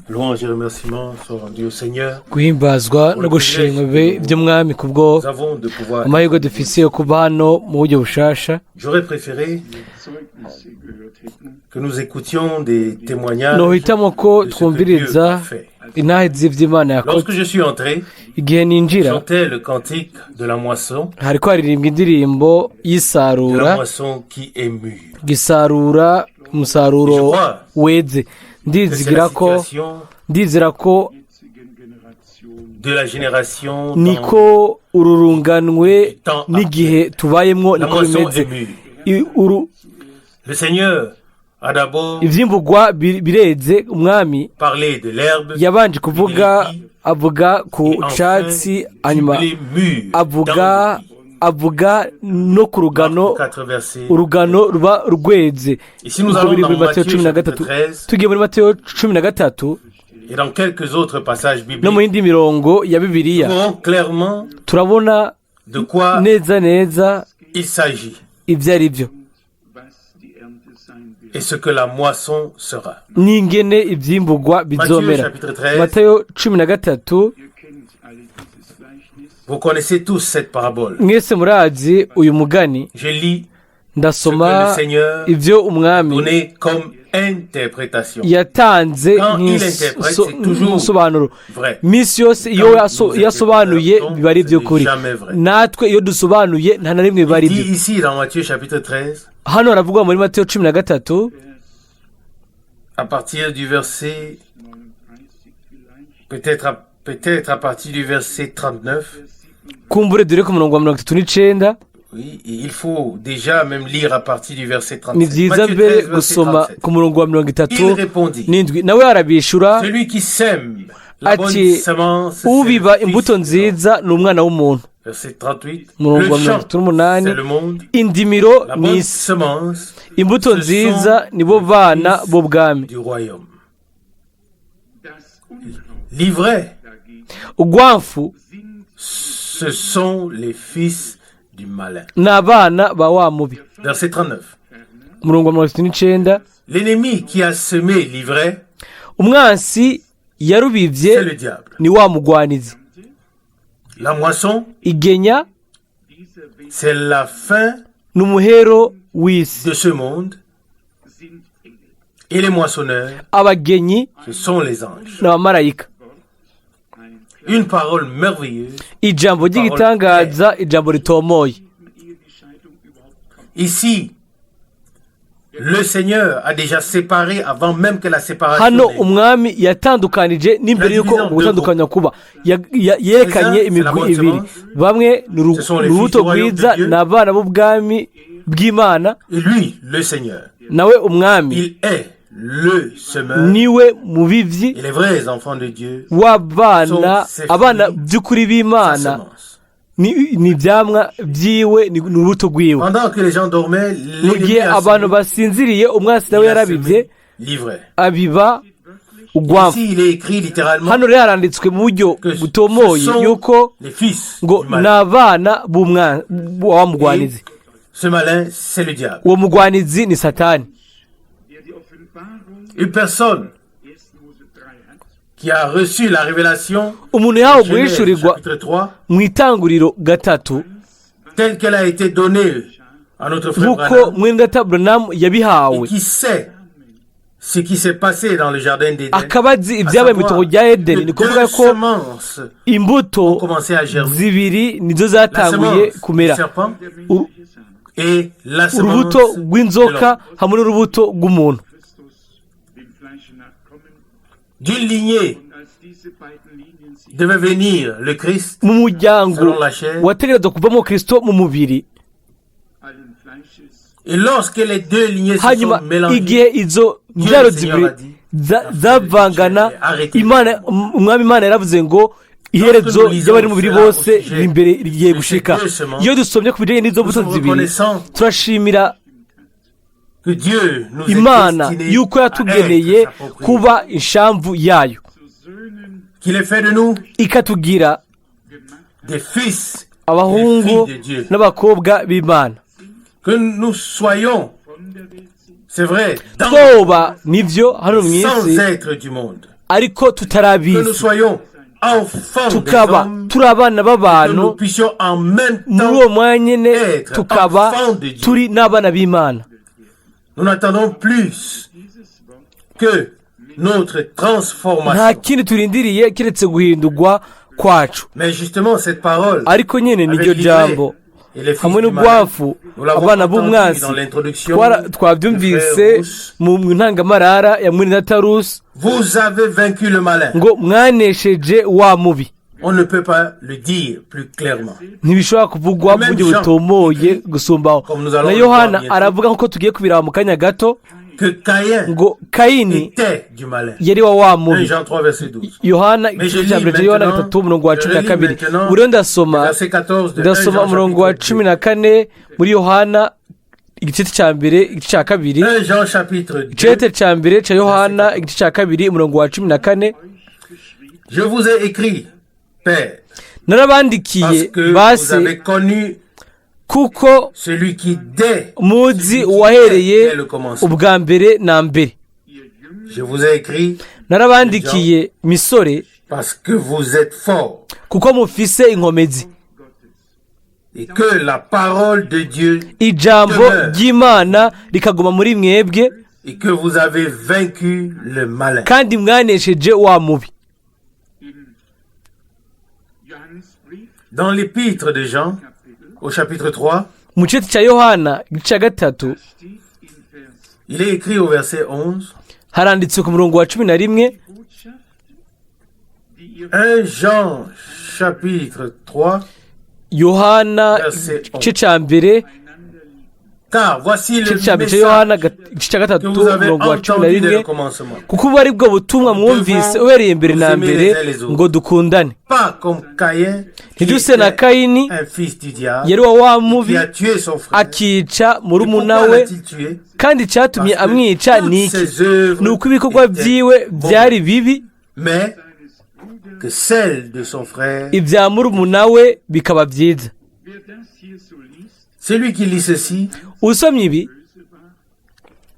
Louange et remerciements soient rendus au Seigneur. Guhimbazwa no gushimwa bibe by'umwami kubwo Nous avons de pouvoir. Amahirwe dufise yo kuba hano mu buryo bushasha. J'aurais préféré que nous écoutions des témoignages Nohitamo ko de ce que Dieu twumviriza a fait. Intahe z'ivy'Imana yakoze. Lorsque je suis entré, Igihe ninjira, chantais le cantique de la moisson, hariko haririmbwa indirimbo de y'isarura, la moisson qui est mûre. Gisarura umusaruro Je crois weze. que c'est la Ndizigira ko situation ndizera ko de la génération dans niko ururunganwe n'igihe tubayemwo la niko moisson bimeze. est mûre. Le Seigneur a d'abord Ivyimburwa bireze. Umwami parlé de l'herbe, yabanje kuvuga, avuga ku et enfin catsi, du hanyuma blé mûr avuga dans le avuga no ku rugano, Marc 4, verset. Urugano ruba rweze. Et si nous Uko allons biri dans muri Matayo Matthieu 13. Chapitre 13 Tugiye muri Mateyo 13 et dans quelques autres passages no mu bibliques, yindi mirongo ya Bibiliya, nous verrons clairement turabona de quoi neza neza il s'agit ibyo ari byo et ce que la moisson sera. N'ingene ivyimburwa Matthieu bizomera. Chapitre 13, Matayo 13. Vous connaissez tous cette parabole. Mwese murazi uyu mugani. Je lis ce que Ndasoma le Seigneur ibyo umwami donnait comme interprétation. Yatanze Quand il interprète, c'est toujours nk'insobanuro. vrai. Minsi yose iyo Quand nous iyo asobanuye interprétons, biba ari ce n'est iby'ukuri. Jamais vrai. Natwe iyo dusobanuye nta na rimwe biba ari Il dit byo. Ici dans Matthieu chapitre 13, Hano haravugwa muri Matayo 13, à partir du verset, peut-être à partir du verset 39, kumbure dore ku murongo wa 39. Oui, et il faut déjà même lire à partir du verset Ni 37. byiza Matthieu mbere 13, verset gusoma 37. Ku murongo wa mirongo itatu Il répondit, n'indwi. Nawe arabishura celui qui sème la bonne ati semence, c'est le ubiba Fils imbuto de l'homme. Nziza ni umwana w'umuntu. Verset 38. Umurongo Le wa mirongo champ, itatu n'umunani. C'est le monde. Indimiro La ni bonne isi. Semence Imbuto ce nziza sont nibo les bana fils b'ubwami. Du royaume. L'ivraie, Ugwamfu ce sont les fils du malin. Ni abana ba wa mubi. Verset 39. Umurongo wa 39. L'ennemi qui a semé l'ivraie, Umwansi yarubivye c'est le diable. Ni wa mugwanizi. La moisson, Igenya c'est la fin ni umuhero w'isi. De ce monde. Et les moissonneurs, Abagenyi ce sont les anges. Ni abamarayika. Une parole merveilleuse. Ijambo ry'igitangaza, ijambo ritomoye. Ici, le Seigneur a déjà séparé avant même que la séparation Hano n'ait lieu. Umwami yatandukanije n'imbere y'uko gutandukanya kuba. Yerekanye imigwi ibiri. Bamwe ni urubuto rwiza, ni abana b'ubwami bw'Imana. Et lui, le Seigneur, Nawe umwami il est le semeur. Niwe mubivyi. Et les vrais enfants de Dieu, W'abana, abana by'ukuri sa b'Imana semence. Ni ibyamwa byiwe, ni urubuto rwiwe. Pendant que les gens dormaient, Mu gihe l'ennemi a abantu semé, basinziriye, umwansi nawe il a yarabibye, semé l'ivraie. Abiba ugwamfu. Ici, il est écrit littéralement Hano rero haranditswe mu buryo que ce butomoye sont yuko les fils ngo du ni malin. Abana wa mugwanizi. Ce malin, c'est le diable. Uwo mugwanizi ni Satani. Une personne qui a reçu la révélation, Umuntu yahawe Genèse, guhishurirwa chapitre 3, mu Itanguriro 3, telle qu'elle a été donnée à notre frère nk'uko Branham, mwene data Branham yabihawe, et qui sait ce qui s'est passé dans le jardin d'Éden, akaba azi à ibyabaye mu savoir itongo rya Edeni, que ni kuvuga deux ko semences imbuto ont commencé à germer. Zibiri nizo La zatanguye semence du kumera. Serpent et la semence Urubuto de rw'inzoka l'homme. Hamwe n'urubuto rw'umuntu. D'une lignée devait venir le Christ Mu muryango selon la chair. Wategerezwa kuvamo Kirisito mu mubiri. Et lorsque les deux lignées se Hanyuma sont mélangées, igihe izo mbyaro zibiri zavangana, Imana, umwami Imana yaravuze ngo iherezo ry'abari mu mubiri bose riri imbere, rigiye gushika. Iyo dusomye ku bijyanye n'izo mbuto zibiri, turashimira que Dieu nous est Imana destiné yuko à être yatugeneye sa propriété. Kuba inshamvu yayo, Qu'il ait fait de nous ikatugira des fils abahungu et des filles de Dieu. N'abakobwa b'Imana. Que nous soyons C'est vrai, dans Twoba nibyo hano mu sans isi, être du monde. ariko Que nous tutarabizi, soyons enfants des tukaba hommes, turi abana que nous b'abantu, puissions en même muri temps, uwo mwanya nyine être tukaba enfants de Dieu. Turi n'abana b'Imana. Nous n'attendons plus que notre Nta transformation. Kindi turindiriye keretse guhindurwa kwacu. Mais justement, cette parole, Ariko nyine avec niryo l'ivraie jambo et les fils hamwe du malin, n'ubwafu nous l'avons abana entendu b'umwansi dans l'introduction Twara- du twabyumvise frère Rousse. Mu ntangamarara ya Mwenedatarusi. Vous avez vaincu le malin. Ngo mwanesheje wa mubi. On ne peut pas le dire plus clairement. Ntibishobora kuvugwa mu Même buryo Jean butomoye gusumbaho. Comme nous allons Na le voir Yohana bientôt, aravuga nk'uko tugiye kubiraba mu kanya gato que Caïn ngo Kayini était du malin. Yari wa 1 mubi. Jean 3, verset 12. Yohana Mais je igice cya lis mbere cya Yohana maintenant, 3, umurongo wa je cumi na relis kabiri. maintenant Ubu rero ndasoma verset 14 de 1 ndasoma Jean umurongo wa chapitre 14 muri Yohana igice cya mbere igice cya kabiri. 1 Jean chapitre 2. Igice cya mbere cya Yohana igice cya kabiri umurongo wa 14. Je vous ai écrit, Père, Narabandikiye parce que vous base avez connu kuko celui qui dès, muzi celui qui uwahereye est dès le commencement. Ubwa mbere na mbere. Je vous ai écrit Narabandikiye misore parce que vous êtes forts kuko mufise inkomezi et que la parole de Dieu ijambo demeure ry'Imana rikaguma muri mwebwe et que vous avez vaincu le malin. Kandi mwanesheje wa mubi. Dans l'épître de Jean, au chapitre 3, Mu gice cya Yohana igice cya gatatu il est écrit au verset 11, haranditse ku murongo wa 11. 1 Jean chapitre 3, Yohana verset 11. igice cya mbere Car voici le igice cya mbere cya Yohana message igice cya que gatatu vous avez umurongo wa cumi na entendu dès rimwe le commencement. Kuko ubu ari bwo butumwa mwumvise uhereye mbere na mbere ngo dukundane Pas comme Caïn, qui ntiduse na était Kayini un fils du diable, yari wa mubi qui a tué son frère. akica Et murumuna pourquoi we. l'a-t-il tué? Kandi icyatumye Parce que amwica toutes ni iki? ses œuvres Ni uko ibikorwa étaient byiwe mauvaises, byari bibi mais que celles de son frère. Ibya murumuna we bikaba byiza. Celui qui lit ceci, Usomye ibi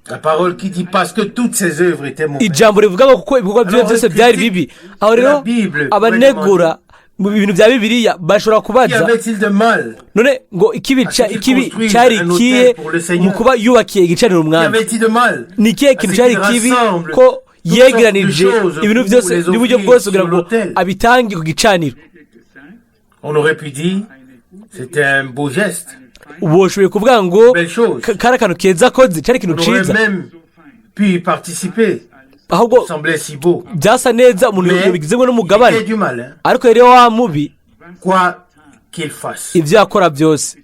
la parole qui dit parce que toutes ses œuvres étaient mauvaises. Ijambo rivuga ngo kuko ibikorwa byiwe Alors, byose byari bibi aho rero la Bible abanegura mu bintu bya Bibiliya bashobora Qu'y kubaza avait-il de mal? None ngo ikibi À ce qu'il ikibi construise cyari un autel ikihe pour le Seigneur? Mu kuba yubakiye igicaniro Qu'y umwami avait-il de mal Ni ikihe à kintu ce cyari qu'il kibi rassemble ko toutes sortes de yegeranije choses ibintu pour byose les n'uburyo offrir bwose kugira sur ngo l'autel? abitange ku gicaniro? On aurait pu dire, c'était un beau geste, Ubu washoboye kuvuga ngo belle chose. Kari akantu keza akoze cyari ikintu On aurait ciza même pu y participer. Ahubwo Ça semblait si beau. Byasa neza umuntu Mais yabigizemo il n'umugabane était du malin, ariko rero wa mubi quoi qu'il fasse. Ibyo yakora byose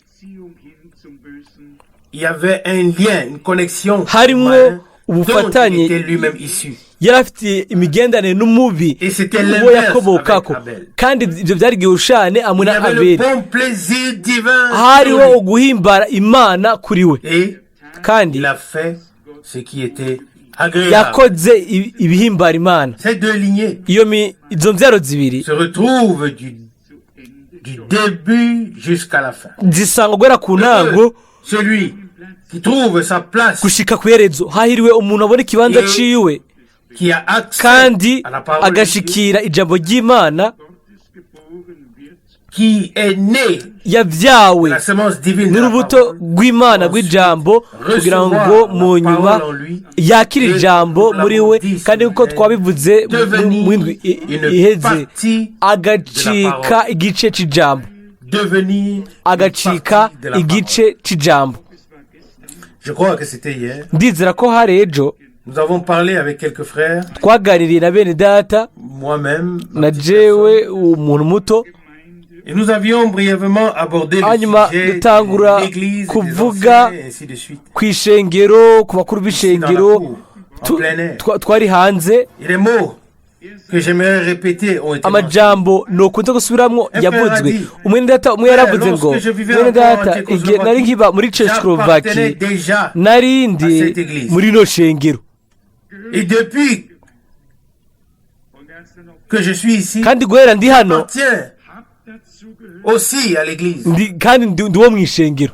Il y avait un lien, une connexion au Harimwo malin dont il ubufatanye était lui-même issu. Yari afite imigenderanire n'umubi Et c'était uwo l'inverse yakomokako avec Abel. kandi ibyo byari igihushane hamwe Il y na avait le Abeli bon plaisir divin sur hariho lui. Uguhimbara Imana kuri we Et kandi il a fait ce qui était agréable. Yakoze ibihimbara Imana. Ces deux lignées Iyo izo mbyaro zibiri se retrouvent du début jusqu'à la fin. Zisanga guhera ku ntango Celui qui trouve sa place, gushika ku iherezo. Hahiriwe umuntu abona ikibanza ciwe qui a accès kandi à la parole de Dieu, agashikira ijambo ry'Imana qui est né yabyawe de la semence divine de la n'urubuto parole, rw'Imana rw'ijambo kugira ngo mu nyuma yakire ijambo muri we kandi nk'uko twabivuze mu ndwi iheze partie agacika igice c'ijambo devenir une agacika partie de la parole. Igice c'ijambo. Je crois que c'était hier. Ndizera ko hari ejo. Nous avons parlé avec quelques frères, Twaganiriye na bene data moi-même, ma na petite jewe umuntu muto personne, et nous avions brièvement abordé le hanyuma sujet dutangura de l'église, des kuvuga anciens, et ainsi de suite. ku ishengero ku bakuru Ici, dans la b'ishengero cour, en plein air. Twari hanze. Et les mots que j'aimerais répéter ont été mentionnés. Amajambo nukunze gusubiramwo Un yavuzwe frère a dit, umwene data umwe yaravuze lorsque ngo je vivais mwene encore en data Tchécoslovaquie, igihe nari nkiba muri j'appartenais Tchécoslovaquie déjà narindi à cette église. Muri ino shengero Et depuis que je suis ici, kandi guhera ndi hano j'appartiens aussi à l'église. Kandi ndi wo mu ishengero.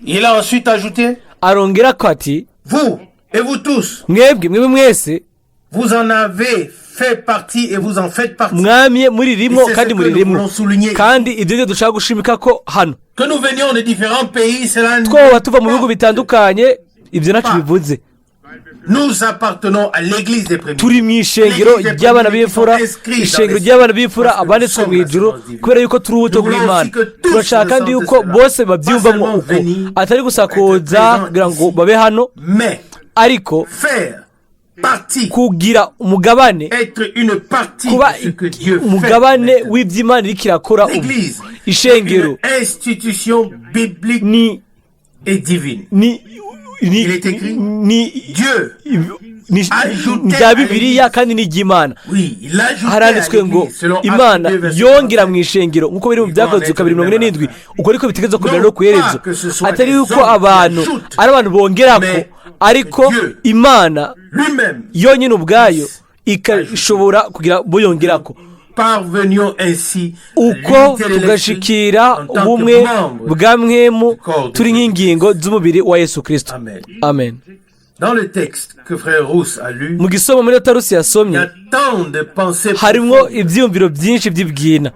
Il a ensuite ajouté, Arongera ko ati vous, Et vous tous, Mwebwe, mwebwe mwese, vous en avez fait partie et vous en faites partie. Mwamye muririmo Et c'est kandi ce que nous muririmo. voulons souligner. Kandi ibyo byo dushaka gushimika ko hano, Que nous venions de différents pays, cela ne twoba tuva mu bihugu bitandukanye, ibyo ntacyo bivuze. Nous appartenons à l'église des premiers. Turi mu ishengero ry'abana b'imfura, ishengero ry'abana b'imfura abanditswe mu ijuru, kubera yuko turi ubuto bw'Imana. Turashaka kandi yuko bose babyiyumvamo uko, atari gusa kuza kugira ngo babe hano, Mais ariko faire partie, kugira umugabane, être une partie kuba de ce que Dieu fait umugabane maintenant. w'iby'Imana iriko irakora ubu. L'église, Ishengero une institution biblique ni et divine. ni Il est écrit, ni Dieu, ni ajoutait rya à Bibiliya l'Église. Kandi ni iry'Imana. Oui, il ajoutait à Haranditswe ngo l'Église, selon Actes Imana 2, verset yongera 37. mu ishengero, nk'uko biri mu Byakozwe 2:47. Uko ariko bitegerezwa kumera no ku iherezo, atari yuko abantu ari abantu bongera ko, ariko Imana Lui-même, yonyine ubwayo ikashobora kugira bo yongerako. Parvenions ainsi à Uko l'unité de l'esprit tugashikira en tant que ubumwe membres. Bwa mwemu turi nk'ingingo z'umubiri wa Yesu Kirisito. Amen. Amen. Dans le texte que frère Rousse a lu, Mu gisomo muri Tarusi il y yasomye, a tant de pensées harimo profondes. ibyiyumviro byinshi by'ibwina.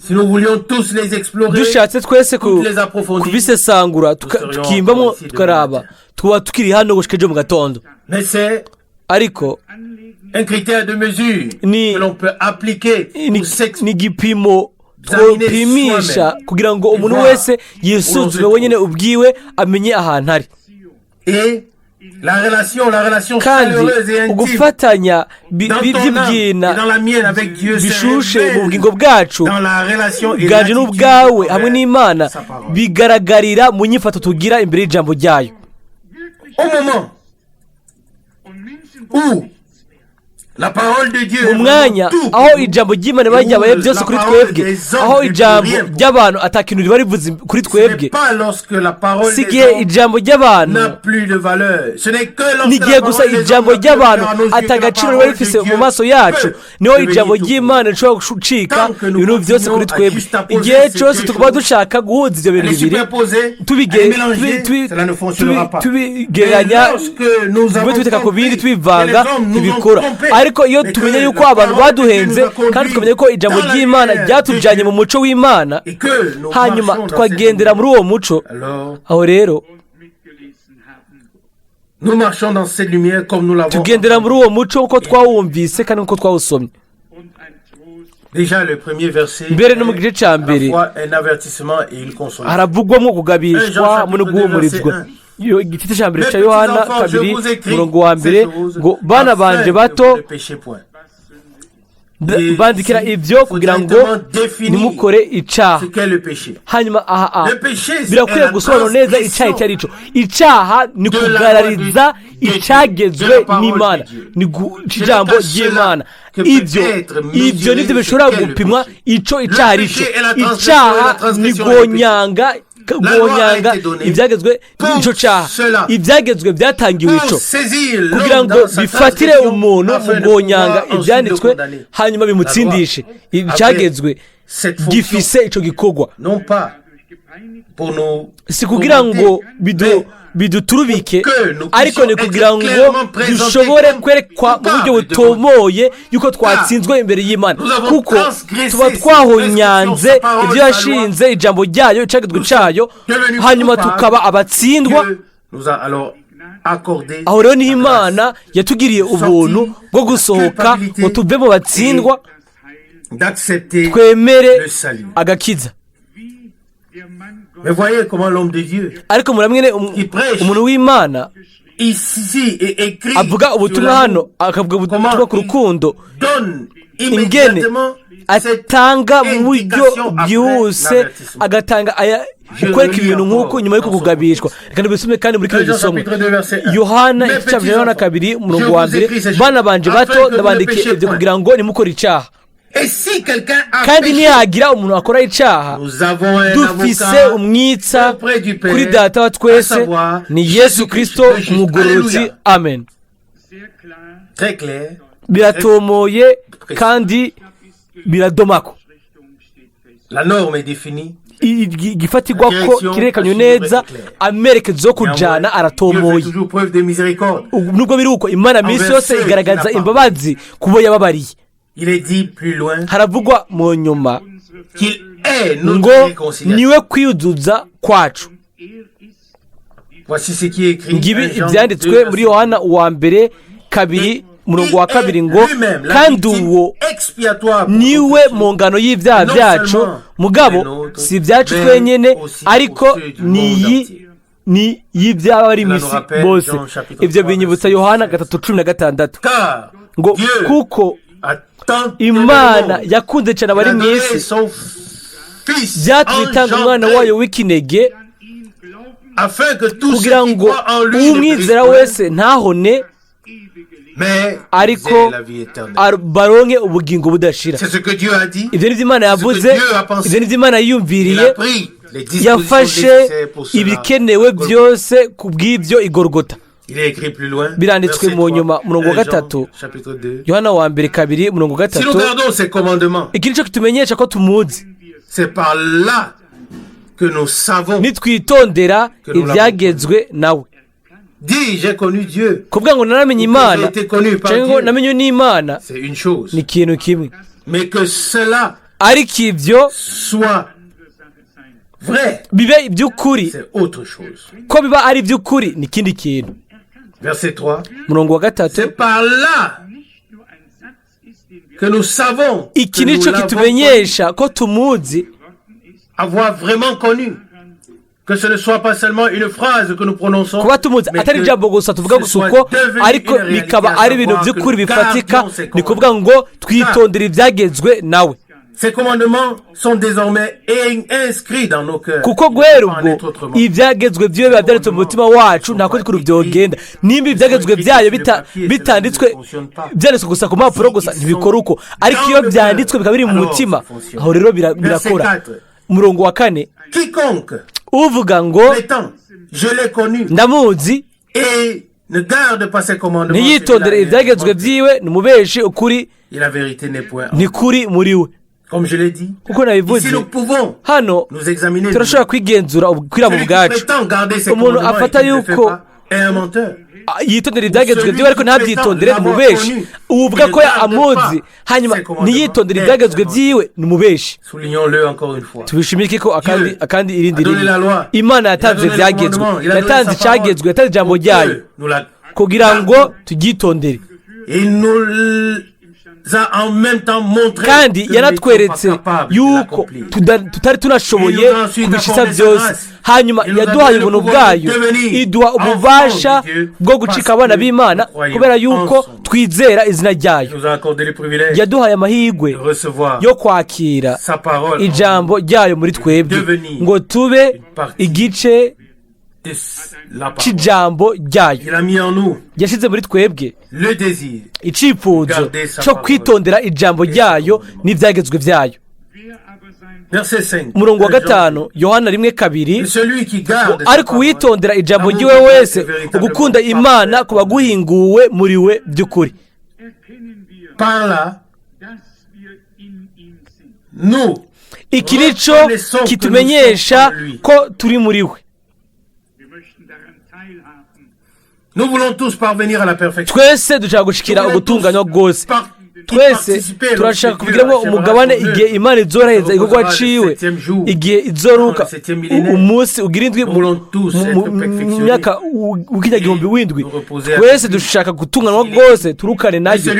Si nous voulions tous les explorer, Dushatse twese toutes les approfondir, kubisesangura, tukimbamo, tukaraba, tuba tukiri hano gushika ejo mu gatondo. Mais c'est Ariko un critère de mesure que l'on peut appliquer pour s'exprimer ni igipimo twopimisha kugira ngo umuntu wese yisuzume wenyine ubwiwe, amenye ahantu ari. Et la relation Kandi chaleureuse et intime ugufatanya dans ton âme et by'ibyina dans la mienne avec Dieu se bishushe mu révèle bugingo bwacu, dans la relation et bwanje l'attitude n'ubwawe hamwe envers n'Imana, sa parole. bigaragarira mu nyifato tugira imbere y'ijambo ryayo. Au moment où la parole de Dieu Mu est mwanya vraiment tout aho pour nous, ijambo ry'Imana riba ryabaye byose kuri twebwe, aho ijambo ry'abantu atakintu riba rivuze kuri ce twebwe, n'est pas lorsque la parole si des igihe hommes ijambo ry'abantu n'a plus de valeur. Ce n'est que lorsque ni igihe la gusa parole des ijambo hommes n'a plus de ry'abantu valeur à nos yeux que la atagaciro riba parole rifise de mu Dieu maso yacu, peut niho devenir ijambo tout pour nous. ry'Imana rishobora gucika Tant que nous ibintu byose kuri continuons à twebwe. juxtaposer Igihe ces cyose deux tukaba choses, dushaka guhuza ibyo bintu les bibiri, superposer, à les mélanger, cela ne fonctionnera pas. Mais tubigereranya, lorsque nous tube avons tubiteka ku bindi, compris que tubivanga, les hommes nous ont ntibikora. trompés, Ariko iyo mais tumenye que yuko la abantu parole de Dieu baduhenze nous a kandi conduits tukamenya ko ijambo dans la ry'Imana lumière de ryatujyanye Dieu mu muco w'Imana, et que nous hanyuma marchons dans cette tukagendera muri lumière, uwo muco, alors aho rero nous marchons dans cette lumière comme nous l'avons tugendera muri uwo muco uko twawumvise kandi nk'uko twawusomye. Déjà le premier verset Mbere no mu gice cya à la mbere, fois un avertissement et une consolation. haravugwamo kugabishwa hamwe no guhumurizwa. Iyo igice cya mbere cya Yohana 2, umurongo wa mbere, ngo: "Bana banje bato, bandikira ibyo kugira ngo ntimukore icyaha." Ce qu'est le péché. Hanyuma aha Le péché, c'est birakwiye la gusobanura neza icyaha icyo ari cyo. Icyaha ni kugarariza icyagezwe n'Imana, ni ijambo ry'Imana. Ibyo nibyo bishobora gupimwa icyo icyaha ari cyo. Icyaha ni gonyanga ibyagezwe. Icyo cyaha, ibyagezwe byatangiwe ico kugira ngo bifatire umuntu mu gonyanga ibyanditswe, hanyuma bimutsindishe. Icyagezwe gifise ico gikorwa, si kugira ngo biduturubike, ariko ni kugira ngo dushobore kwerekwa mu buryo butomoye yuko twatsinzwe imbere y'Imana, kuko tuba twahonyanze ibyo yashinze, ijambo ryayo, icagezwe cyayo, hanyuma tukaba abatsindwa. Aho rero niho Imana yatugiriye ubuntu bwo gusohoka ngo tuve mu batsindwa, twemere agakiza. Ariko muramwene umuntu w'Imana avuga ubutumwa hano, akavuga ubutumwa ku rukundo, ingene atanga mu buryo bwihuse, agatanga ukwereka ibintu nk'uko nyuma y'uko kugabishwa. Reka ntibisume kandi muri kino gisomwa Yohana, igice cya Yohana 2, umurongo wa mbere: "Bana banje bato, ndabandikiye ibyo kugira ngo nimukore icyaha. Kandi nihagira umuntu akora icyaha, dufise umwitsa kuri Data wa twese, ni Yesu Kirisito umugororotsi." Amen. Biratomoye kandi biradomako. Igifatirwa ko kirekanywe neza, amerekezo yo kujana aratomoye. Nubwo biri uko, Imana minsi yose igaragaza imbabazi kubo yababariye. Haravugwa mu nyuma ngo niwe kwiyuzuza kwacu. Ngibi ibyanditswe muri Yohana uwa mbere 2:2 ngo: "Kandi uwo niwe mu ngano y'ibyaha byacu, mugabo si ibyacu twenyine, ariko niyi ni y'ibyaha bari mu isi bose." Ibyo binyibutsa Yohana 3:16 ngo: "Kuko Imana yakunze cyane abari mu isi, byatumye itanga umwana wayo w'ikinege, kugira ngo umwizera wese ntahone, ariko baronke ubugingo budashira." Ibyo ni byo Imana yavuze, ibyo ni byo Imana yiyumviriye. Yafashe ibikenewe byose ku bw'ibyo igorogota. Biranditswe mu nyuma, 3, Yohana wa mbere 2:3. Iki nicyo kitumenyesha ko tumuzi: nitwitondera ibyagezwe nawe. Kuvuga ngo naramenye Imana cyangwa ngo namenye n'Imana ni ikintu kimwe, ariko ibyo bibe iby'ukuri, ko biba ari iby'ukuri, ni ikindi kintu. 3, iki nicyo kitumenyesha ko tumuzi: kuba tumuzi atari ijambo gusa tuvuga gusa uko, ariko bikaba ari ibintu by'ukuri bifatika, ni kuvuga ngo twitondere ibyagezwe nawe. Kuko guhera ubwo ibyagezwe byiwe biba byanditse mu mutima wacu, nta kundi kuntu byogenda. Nimba ibyagezwe byayo bitanditswe, byanditswe gusa ku mpapuro gusa, ntibikora uko, ariko iyo byanditswe bikaba biri mu mutima, aho rero birakora. 4, uvuga ngo ndamuzi ntiyitondere ibyagezwe byiwe, ni umubeshi, ukuri ni kuri muri we. Kuko nabivuze, hano turashobora kwigenzura kwiraba ubwacu. Umuntu afata yuko yitondera ibyagezwe byiwe ariko ntabyitondere, ni umubeshi. Uvuga ko amuzi hanyuma ntiyitondere ibyagezwe byiwe, ni umubeshi. Tubishimike ko akandi irindi rimwe, Imana yatanze ibyagezwe, yatanze icyagezwe, yatanze ijambo ryayo kugira ngo turyitondere. Kandi yanatweretse yuko tutari tunashoboye kubishitsa byose. Hanyuma yaduhaye ubuntu bwayo, iduha ububasha bwo gucika abana b'Imana kubera yuko twizera izina ryayo. Yaduhaye amahirwe yo kwakira ijambo ryayo muri twebwe, ngo tube igice cy'ijambo ryayo. Yashyize muri twebwe icyifuzo cyo kwitondera ijambo ryayo n'ibyagezwe byayo. 5, Yohana 1:2: "Ariko uwitondera ijambo ry'iwe wese, ugukunda Imana kuba guhinguwe muri we by'ukuri." Par là, Iki ni cyo kitumenyesha ko turi muri we. Nous voulons tous parvenir à la perfection. Twese dushaka gushikira ugutunganywa rwose. Twese turashaka kubigiramo umugabane igihe Imana izorohereza igikorwa ciwe, igihe izoruka umunsi ugira indwi mu myaka w'ikinyagihumbi w'indwi. Twese dushaka gutunganywa rwose, turukane nayo.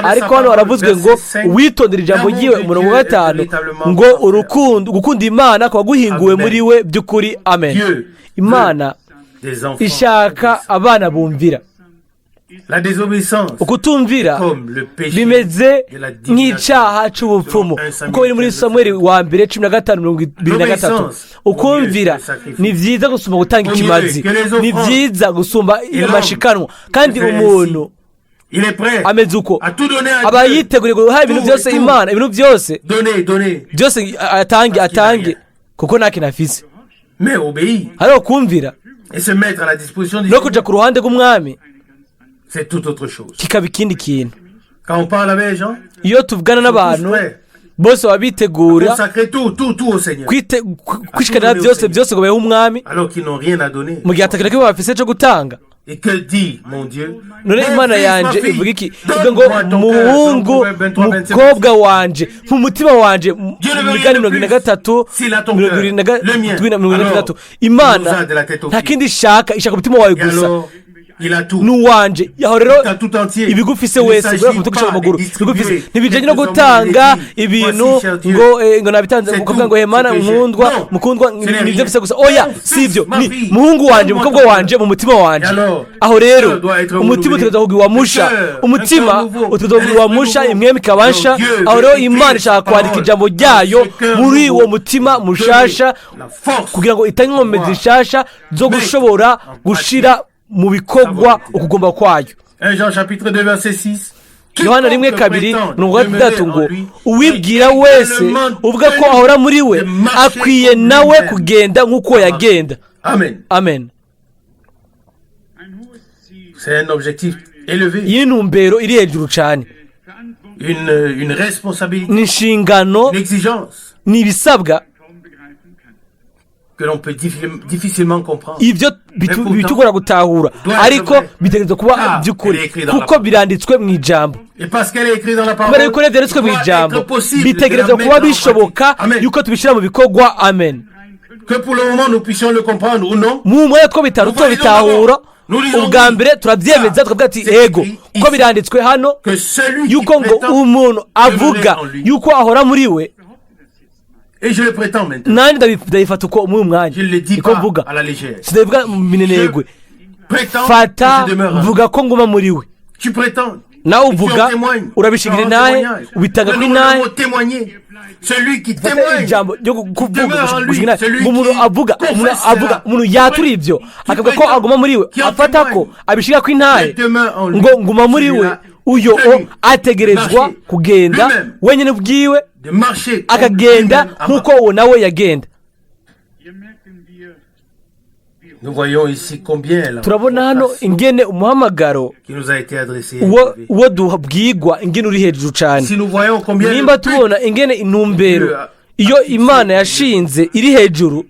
Ariko hano haravuzwe ngo uwitondera ijambo ryiwe, 5, ngo urukundo, gukunda Imana kuba guhinguwe muri we by'ukuri. Amen. Imana ishaka abana bumvira. La désobéissance, Ukutumvira comme le péché bimeze de la divination. nk'icyaha c'ubupfumu, kuko biri muri Samuel wa mbere 15:23. Ukumvira ni byiza gusumba gutanga ikimazi, ni byiza gusumba amashikanwa. Kandi umuntu Il est prêt ameze uko à tout donner à aba Dieu. yiteguriye guha ibintu byose Imana, ibintu byose Donner, donner, byose, atange, atange, kuko nta kintu afise. Mais obéir Hariho kumvira et se mettre à la disposition du no kuja ku ruhande rw'umwami c'est tout autre chose. kikaba ikindi kintu. Quand on parle avec les gens, Iyo tuvugana ils sont tous n'abantu, prêts Bose baba bitegura Consacrer tout, tout, tout au Seigneur. Kwishikanira byose byose ngo bahe umwami, Alors qu'ils n'ont rien à donner. mu gihe atakintu na kimwe bafise cyo gutanga. Et que dit mon Dieu? None Mon Imana fils, yanje ma fille, ivuga iki? Ivuga ngo: donne-moi ton cœur. "Muhungu, Dans Proverbe 23, 27. mukobwa wanje, mu mutima wanje." Dieu ne veut rien Migani de 73, plus. S'il a ton mirongo ibiri na cœur, le mien, 76. alors, Imana il nous a de la tête aux nta pieds. kindi ishaka, ishaka umutima wawe Et gusa. alors, il a tout. N'uwanje aho rero. T'as tout entier. Ibigufise Il ne wese s'agit guhera ku mutwe gushika pas ku maguru, de ibigufise. distribuer Ntibijanye no quelques gutanga hommes et ibintu voici, cher Dieu. ngo nabitanze, C'est ukavuga tout ngo: "Hemana ce que j'ai." nkundwa, Non, mukundwa, ce n'est nibyo rien. mfise gusa." Oya, Mon si ivyo. fils, ma Ni fille, muhungu wanje, donne-moi mukobwa ton wanje, cœur. mu mutima wanje. Et alors, Aho rero cœur doit être umutima renouvelé. utegerezwa kugirwa musha. Le cœur, Umutima un cœur nouveau, utegerezwa kugirwa un esprit musha, nouveau. impwemu ikaba nsha. Alors, Dieu Aho veut rero écrire Imana ishaka sa kwandika parole ijambo ryayo dans ce cœur muri nouveau. uwo mutima mushasha, La force kugira ngo itange inkomezi pouvoir zishasha zo mettre gushobora en gushira mu bikorwa volonté. ukugomba kwayo. 1 Jean chapitre 2 verset 6. Yohana 1:2 6 ngo: "Uwibwira wese uvuga ko ahora muri we akwiye nawe kugenda nk'uko yagenda." Amen. Amen. C'est un objectif élevé, Iyi ni intumbero iri hejuru cyane, une responsabilité, ni inshingano, une exigence ni ibisabwa que l'on peut difficilement comprendre. Ibyo bitugora gutahura, ariko bitegerezwa kuba by'ukuri kuko biranditswe mu ijambo. Et parce qu'elle est écrite dans la parole, Kubera yuko rero byanditswe mu doit ijambo, être possible de la bitegerezwa mettre kuba en bishoboka pratique. Amen. yuko tubishyira mu bikorwa. Amen. Que pour le moment nous puissions le comprendre ou non, Mu mwanya two bitanu tubitahura, ubwa mbere turabyemeza, tukavuga ati: "Ego, kuko biranditswe hano que celui qui yuko ngo prétend umuntu avuga yuko ahora muri we." Et je le prétends maintenant. Nanjye ndabifata uko muri uyu mwanya, Je ne le dis niko pas mvuga, à la légère. sindabivuga mu minenegwe. Prétends Fata que je demeure en lui. mvuga ko nguma muri we. Tu prétends. Nawe Et tu uvuga, en témoignes. urabishingira Tu en intahe, témoignages. ubitanga kuri Prenons le intahe. mot témoigner. Celui qui Fata témoigne. ijambo ryo kuvuga, Demeure en lui, gushinga intahe. celui Ngo umuntu qui avuga, umuntu confesse avuga, cela. umuntu yatura ibyo, akavuga ko prétend, aguma muri we, qui en afata ko témoigne. abishyira ku intahe Demeure en lui. ngo nguma muri we, Celui-là, uyo o tenu ategerezwa marcher kugenda lui-même. wenyine ubwiwe, De marcher comme akagenda lui-même a nk'uko uwo nawe yagenda. Nous voyons ici combien la Turabona hano ingene umuhamagaro qui nous a été adressé est uwo élevé. uwo duhabwigwa ingene uri hejuru cyane. Si nous voyons combien Nimba le but tubona ingene intumbero iyo Imana yashinze iri hejuru,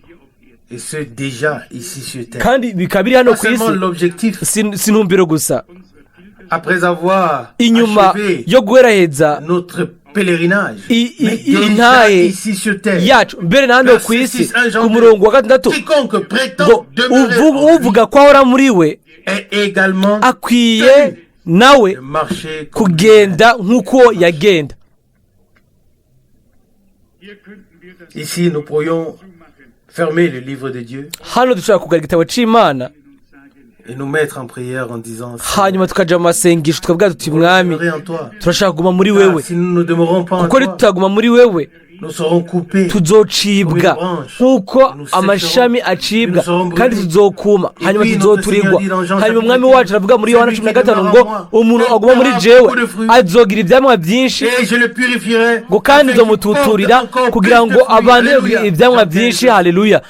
et ce déjà ici sur terre. kandi bikaba biri hano Pas ku isi, seulement l'objectif si intumbero gusa, après avoir inyuma achevé yo guheraheza notre pèlerinage, mais déjà intahe ici sur terre. yacu, mbere na hano ku isi, ku murongo wa 6 Quiconque prétend ngo demeurer en lui uvuga ko ahora muri we est également akwiye nawe de marcher comme kugenda nk'uko yagenda. lui. Ici, nous pourrions fermer le livre de Dieu Hano dushobora kugara igitabo cy'Imana et nous mettre en prière en disant: hanyuma tukaja mu masengesho, tukavuga tuti: "Mwami, Demeurer en toi. turashaka kuguma muri Car wewe, si nous ne demeurons pas en kuko toi, nitutaguma muri wewe, nous serons coupés. tuzocibwa nk'uko amashami acibwa, kandi tuzokuma, hanyuma tuzoturirwa." Hanyuma umwami wacu aravuga muri Yohana 15 ngo: "Umuntu aguma muri jewe azogira ibyamwa byinshi," Et je le purifierai ngo kandi afin qu'il nzomututurira porte encore kugira plus de ngo fruits. abane Alléluia. ibyamwa byinshi. Haleluya.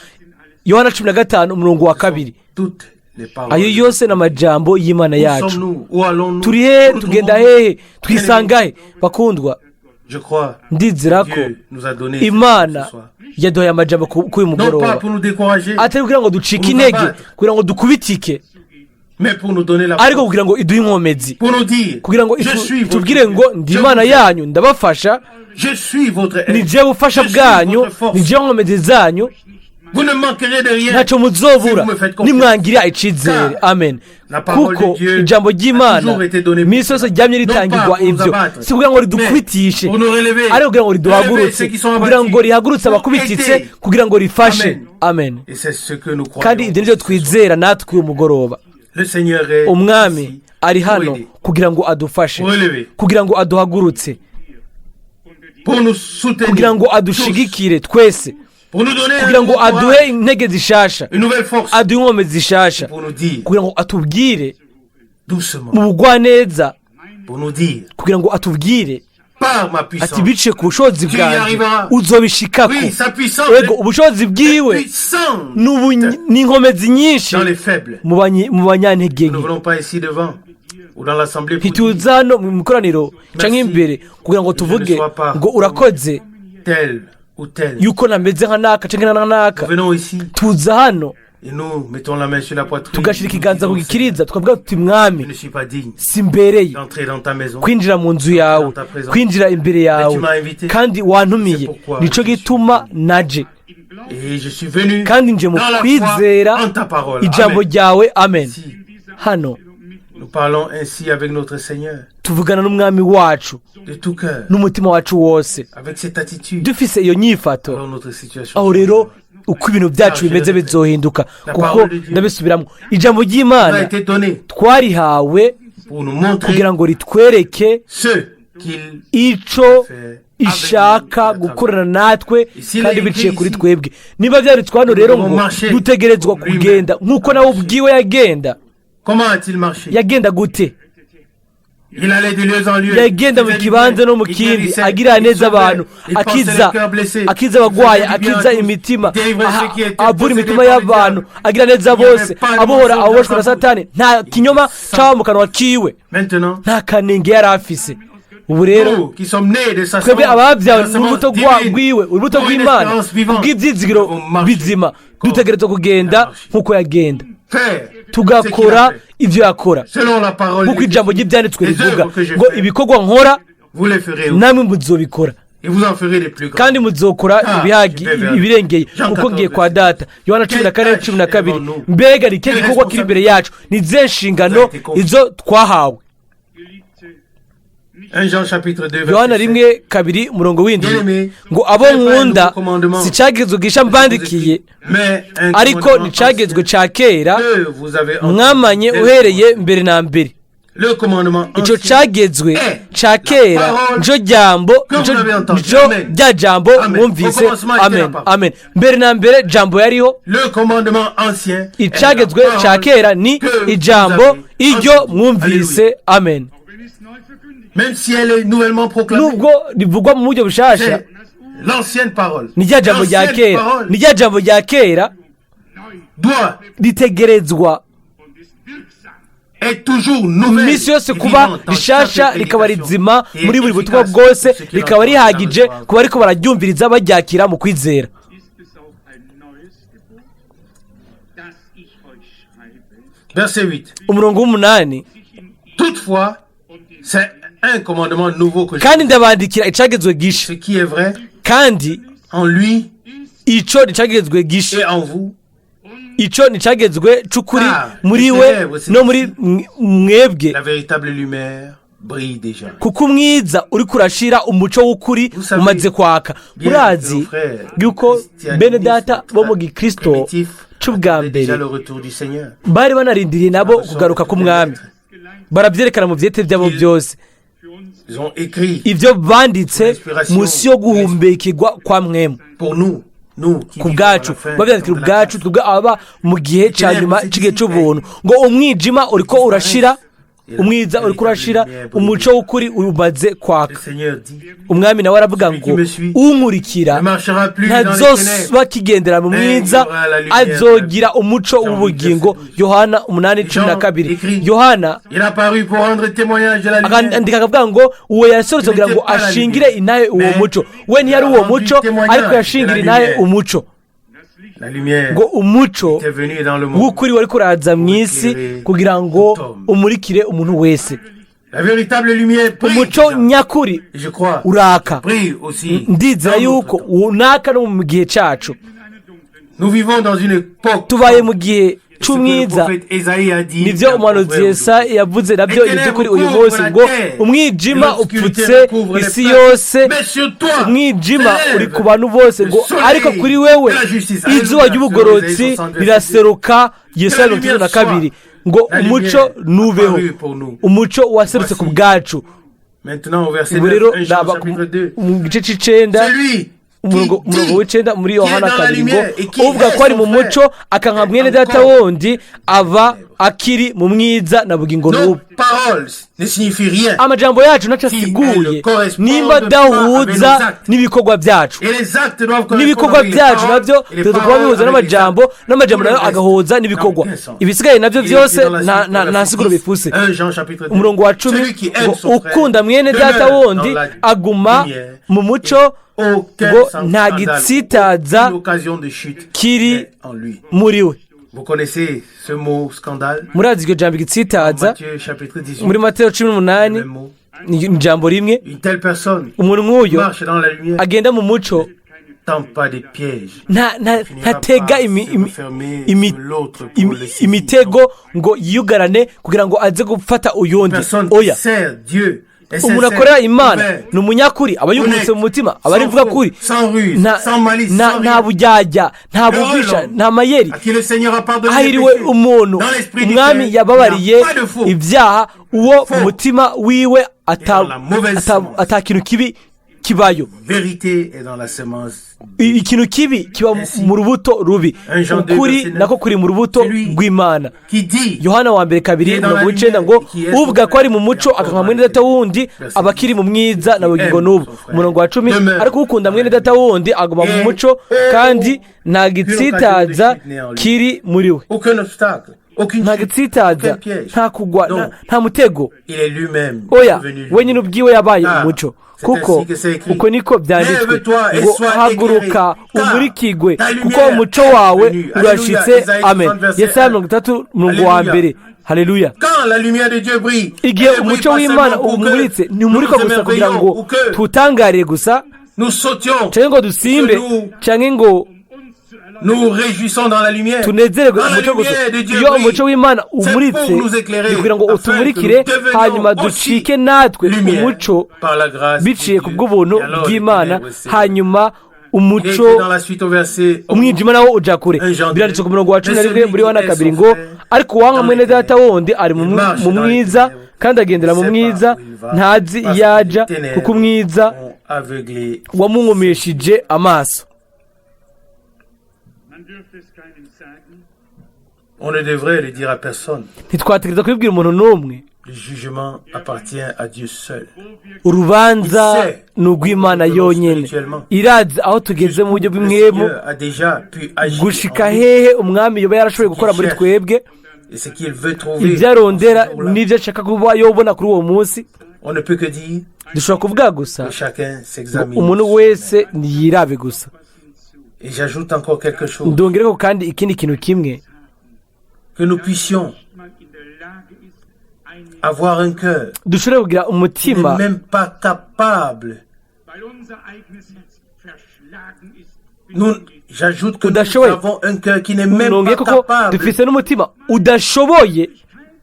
Yohana 15 umurongo wa 2. Toutes les paroles. Ayo yose ni amajambo y'Imana Où yacu. sommes-nous? Où allons-nous? Turi hehe? Où nous Tugenda trouvons-nous? hehe? Twisanga he, bakundwa? Je crois Ndizera que ko Dieu nous a donné Imana ce soir. yaduhaye amajambo kuri uyu Non pas mugoroba, pour nous décourager, atari kugira ngo ducike intege, kugira ngo dukubitike, mais pour nous donner la ariko force. kugira ngo iduhe inkomezi, Pour nous dire, kugira ngo je suis votre tubwire Dieu. ngo: "Ndi Imana yanyu, ndabafasha." Je suis votre aide. Ni jewe bufasha Je suis bwanyu, votre force. ni jewe nkomezi zanyu. Vous ne manquerez de rien. Ntacyo muzobura Si vous me faites confiance. nimwangirira icizere. Amen. La parole Kuko de Dieu ijambo a ry'Imana toujours été donnée pour iminsi yose cela. ryamye Non ritangirwa pas pour nous ibyo, abattre, si kugira ngo ridukubitishe, mais pour nous relever. ariko kugira ngo Relever riduhagurutse, ceux qui sont kugira ngo abattus. rihagurutse Pour abakubititse, aider. kugira ngo rifashe. Amen. Amen. Et c'est ce que nous croyons. Kandi ibyo nibyo twizera natwe uyu mugoroba. Le Seigneur est Umwami ici ari pour hano aider, kugira ngo adufashe, pour relever, kugira ngo aduhagurutse, pour nous soutenir, kugira ngo tous, adushigikire twese, pour nous donner un kugira ngo nouveau aduhe courage, intege zishasha, une nouvelle force, aduhe inkomezi zishasha, pour nous dire kugira ngo atubwire doucement, mu bugwaneza, pour nous dire kugira ngo atubwire par ma ati: puissance. "Biciye ku bushobozi Tu y bwanjye arriveras. uzobishikako." Oui, sa puissance Ego, ubushobozi bwiwe puissante ni inkomezi nyinshi dans les faibles. mu banyantege Nous ne nke. venons pas ici devant ou dans l'assemblée pour dire Ntituza hano mu ikoraniro cyangwa imbere kugira ngo tuvuge ngo: "Urakoze." tel ou tel. Yuko nameze nka naka canke na naka. Nous venons ici Tuza hano et nous mettons la main sur la poitrine. tugashyira Nous ikiganza ku disons, gikiriza, tukavuga tuti: Mwami, je ne suis pas digne simbereye d'entrer dans ta maison. kwinjira mu nzu yawe, kwinjira imbere yawe, kandi wantumiye. Nico gituma naje. Et je suis venu Kandi nje mu dans la kwizera foi en ta parole. ijambo Amen. ryawe. Amen. Ici, Hano nous parlons ainsi avec notre Seigneur tuvugana n'umwami wacu de tout cœur, n'umutima wacu wose, avec cette attitude. dufise iyo nyifato. Alors notre situation Aho rero uko ibintu byacu bimeze bizohinduka, kuko ndabisubiramo, ijambo a ry'Imana été donnée twarihawe pour nous montrer kugira ngo ritwereke ce qu'il ico fait ishaka gukorana natwe kandi biciye kuri twebwe. Niba byanditswe hano rero ngo dutegerezwa kugenda nk'uko nawe ubwiwe yagenda. Comment a-t-il marché? Yagenda gute? Il allait de lieu en lieu. Yagenda mu kibanza no mu kindi, agirira neza abantu, akiza abagwayi, akiza imitima, avura imitima y'abantu, agira neza bose, abohora aboboshwe na Satani. Nta kinyoma cyaba mu kanwa kiwe. Maintenant, Nta kanenge yari afise. Ubu rero nous qui sommes nés de sa twebwe ababyawe n'urubuto divine, rwiwe, urubuto rw'Imana, bw'ibyizigiro bizima, dutegerezwa kugenda nk'uko yagenda, faire tugakora ibyo yakora selon la parole nk'uko ijambo ry'ibyanditswe rivuga ngo: ibikorwa nkora vous les ferez aussi. namwe muzobikora, Et vous en ferez les plus grands. kandi muzokora ibirengeye, kuko ngiye kwa Data. Yohana 14:12. Mbega ni ikihe gikorwa kiri imbere yacu? Ni izihe nshingano izo twahawe? 1 Jean chapitre 2 verset Yohana 7. 1:2 umurongo w'indwi ngo: abo nkunda, si icyagezwe gisha mbandikiye, Mais un ariko commandement ni icagezwe ca kera que vous avez entendu mwamanye dès le uhereye mbere na mbere. Le commandement Ico ancien cagezwe ca kera nico jambo, nico rya jambo mwumvise. Amen, amen. Mbere na mbere jambo yariho. Le commandement ancien est la Icagezwe ca parole kera ni que vous ijambo avez iryo entendu. mwumvise. Alléluia. Amen. Même si elle est nouvellement proclamée, Nubwo rivugwa mu buryo bushasha, c'est l'ancienne parole. Ni rya jambo rya L'ancienne kera, parole ni rya jambo rya kera doit ritegerezwa est toujours nouvelle iminsi yose et kuba vivante dans rishasha, chaque rikaba prédication rizima et muri buri butumwa efficace bwose, pour ceux qui rikaba l'entendent rihagije dans le ku bariko bararyumviriza baryakira mu kwizera. Ist es auch ein neues Gebot, das ich euch schreibe, Verset 8. Umurongo w'umunani. sich in ihm Toutefois, und in c'est un commandement nouveau que je Kandi ndabandikira icagezwe gisha, Ce qui est vrai kandi en lui ico nicagezwe gisha, et en vous, ico nicagezwe c'ukuri muri we no muri mwebwe, la véritable lumière brille déjà. Kuko umwiza uriko urashira, umuco w'ukuri umaze kwaka. Murazi yuko bene data bo mu gikristo c'ubwa mbere Déjà le retour du Seigneur. bari banarindiriye nabo kugaruka k'umwami, barabyerekana mu byete byabo byose. für uns Ils ont écrit Ibyo banditse munsi yo guhumbekirwa kwa Mwemu pour nous, nous qui ku vivons à la bwacu, fin babyandikira de la ubwacu, grâce. twebwe aba mu gihe cya nyuma cy'igihe cy'ubuntu, ngo umwijima uriko urashira, umwiza uriko urashira, umuco w'ukuri umaze Le kwaka. Seigneur dit, Umwami nawe aravuga ngo: unkurikira ne marchera plus dans les ténèbres, ntazoba akigendera mu mwiza, azogira umuco w'ubugingo. Yohana 8:12. Yohana Il a paru pour rendre témoignage de la lumière. akandika akavuga ngo: uwo yaserutse kugira ngo ashingire intahe uwo muco. We ntiyari uwo muco, ariko yashingira intahe umuco, La lumière ngo umuco était venue dans le monde. w'ukuri wari kuraza mu isi kugira ngo umurikire umuntu wese. La véritable lumière brille Umuco déjà. nyakuri Et je crois, uraka. brille aussi Ndizera dans notre yuko temps. unaka no mu gihe cyacu. in einer dunklen Nous vivons dans une époque. Tubaye mu gihe Ce que le c'umwiza. prophète Esaïe a dit. Nibyo umuhanuzi Yesaya yavuze, nabyo ni iby'ukuri uyu munsi, ngo umwijima upfutse isi yose, umwijima uri ku bantu bose, ngo ariko kuri wewe izuba ry'ubugororotsi riraseruka. Yesaya 62, ngo umuco nubeho. Umuco waserutse ku bwacu. Maintenant au verset Ubu 9, rero 1 Jean raba chapitre 2. mu gice c'icenda, Celui umurongo w'icenda muri Yohana 2, ngo uvuga ko ari mu muco akanka mwene data wundi aba akiri mu mwiza na bugingo Nos n'ubu. paroles ne signifient rien. Amajambo yacu ntaco asiguye nimba adahuza n'ibikorwa byacu. Et les actes doivent correspondre N'ibikorwa avec les byacu paroles, nabyo et les tuza kuba paroles bihuza avec les n'amajambo, actes. n'amajambo nayo Tout le reste agahuza n'ibikorwa. n'a aucun sens. Ibisigaye nabyo Il est byose écrit dans la nta suite, nta nsiguro verset bifuse. 10, 1 Jean chapitre 2. Umurongo wa 10 Celui qui aime ngo son frère ukunda mwene data demeure wundi dans la aguma lumière mu muco, Aucun ngo scandale, nta gitsitaza aucune occasion de chute kiri n'est en lui. muri we. Vous connaissez ce mot scandale? Murazi iryo jambo igitsitaza? Matthieu chapitre 18. Muri Mateyo cumi Le n'umunani même mot. ni ijambo rimwe. Une telle personne Umuntu nk'uyo marche dans la lumière, agenda mu muco, tend pas des pièges. nta nta Finira ntatega par imi- se imi- refermer imi- sur l'autre pour imi- le saisir. imitego ngo yiyugarane kugira ngo aze gufata uyundi. Personne qui Oya, sert Dieu est umuntu sincère, akorera Imana ouvert, ni umunyakuri, aba yugurutse mu mutima, aba ari sans imvuga faux, kuri, sans ruse, nta sans malice, nta sans nta rien. buryarya, nta Heureux bubisha, l'homme nta mayeri. à qui le Seigneur a pardonné les Hahiriwe péchés. umuntu Dans l'esprit umwami duquel yababariye il n'y a pas de faux. ibyaha, uwo Faux. mu mutima wiwe ata Et dans la mauvaise ata- semence. ata kintu kibi kibayo. Vérité est dans la semence. Ikintu kibi kiba Ainsi, mu rubuto rubi. 1 Jean 2, Ukuri verset 9, nako kuri mu rubuto celui rw'Imana. qui dit Yohana wa mbere kabiri Qui est dans mirongo la icenda lumière, ngo qui est son uvuga ko ari mu frère, muco et encore akanka mwene dans data les wundi verset aba akiri mu mwiza na bugingo aime n'ubu. son frère Umurongo wa 10, demeure ariko ukunda dans mwene la data wundi aguma mu Et muco kandi nta gitsitaza occasion de chute n'est en lui. kiri muri we. Aucun obstacle, aucune Nta chute, gitsitaza, aucun piège. nta kugwa, Non, nta mutego. il est lui-même Oya, devenu wenyine lumière. ubwiwe yabaye Ah, umuco, c'est kuko ainsi que c'est écrit. uko niko byanditswe Lève-toi et ngo sois haguruka éclairé, car umurikigwe ta kuko lumière umuco est wawe venue. urashitse. Alléluia. Isaïe Amen. 60, verset Yesaya 1. 30 umurongo wa Alléluia. mbere. Haleluya. Quand la lumière de Dieu brille, Igihe elle ne brille umuco pas w'Imana seulement pour que umuritse, nous ntimurikwa nous gusa kugira émerveillions ngo ou que tutangare gusa nous sautions, canke ngo dusimbe nous, canke ngo nous réjouissons dans la lumière. tunezererwe Quand la umuco gusa. lumière de Dieu Iyo brille, umuco w'Imana c'est umuritse, pour nous éclairer, ni kugira ngo afin utumurikire, que nous devenions hanyuma aussi ducike natwe lumière umuco par la grâce de biciye ku Dieu. bw'ubuntu Et alors, les bw'Imana, ténèbres s'éloignent. hanyuma Il est umuco écrit dans la suite au verset umwijima nawo uja kure. 1 Jean Biranditse ku murongo wa 11 Mais muri Yohana celui qui kabiri est ngo son frère ariko uwanga dans mwene les data ténèbres, wundi ari il marche mu dans les mwiza ténèbres, kandi agendera il mu ne sait mwiza, pas où il va, ntazi parce iyo que aja les ténèbres kuko umwiza ont aveuglé. wamunkumishije amaso. Man dürfte es keinem sagen, On ne devrait le dire à personne. Ntitwategereza kubibwira umuntu n'umwe. Le jugement appartient à Dieu seul. Urubanza ni urw'Imana yonyine, irazi aho tugeze mu buryo Le bw'imwemu, Seigneur a déjà pu agir gushika en nous hehe umwami yoba yarashoboye gukora muri twebwe, et ce qu'il veut trouver ibyo arondera en ce jour-là. n'ibyo ashaka kuba yobona kuri uwo munsi. On ne peut que dire Dushobora kuvuga gusa que chacun ngo s'examine. umuntu wese ntiyirabe gusa. Et j'ajoute encore quelque chose. Ndongereko kandi ikindi kintu kimwe. Que nous puissions man in der Lage ist, eine, avoir un cœur Dushobore kugira qui n'est umutima même pas capable. weil unser eigenes Herz verschlagen ist, bis Nous, in die j'ajoute que nous Udashoboye. avons un cœur qui n'est même Nongeye pas kuko capable dufise n'umutima udashoboye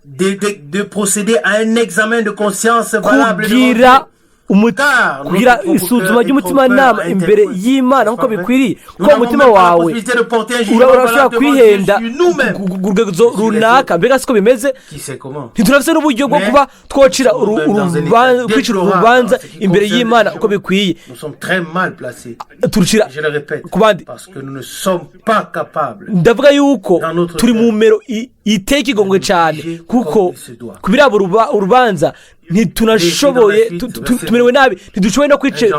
de procéder à un examen de conscience valable devant kugira Dieu. umuti kugira isuzuma ry'umutimanama imbere y'Imana nk'uko bikwiriye, Nous kuko n'avons umutima même pas la wawe possibilité de porter un jugement urashobora valable devant Dieu kwihenda sur nous-mêmes. ku rwego runaka. Mbega siko bimeze? Qui sait comment? Ntiturafise n'uburyo bwo kuba twocira kwicira urubanza imbere y'Imana uko bikwiye. Nous sommes très mal placés. Turucira Je le répète, ku bandi. parce que nous ne sommes pas capables Ndavuga yuko turi mu mero iteye ikigongwe cyane, kuko ku biraba urubanza ntitunashoboye, tumerewe nabi, ntidushoboye no kwicira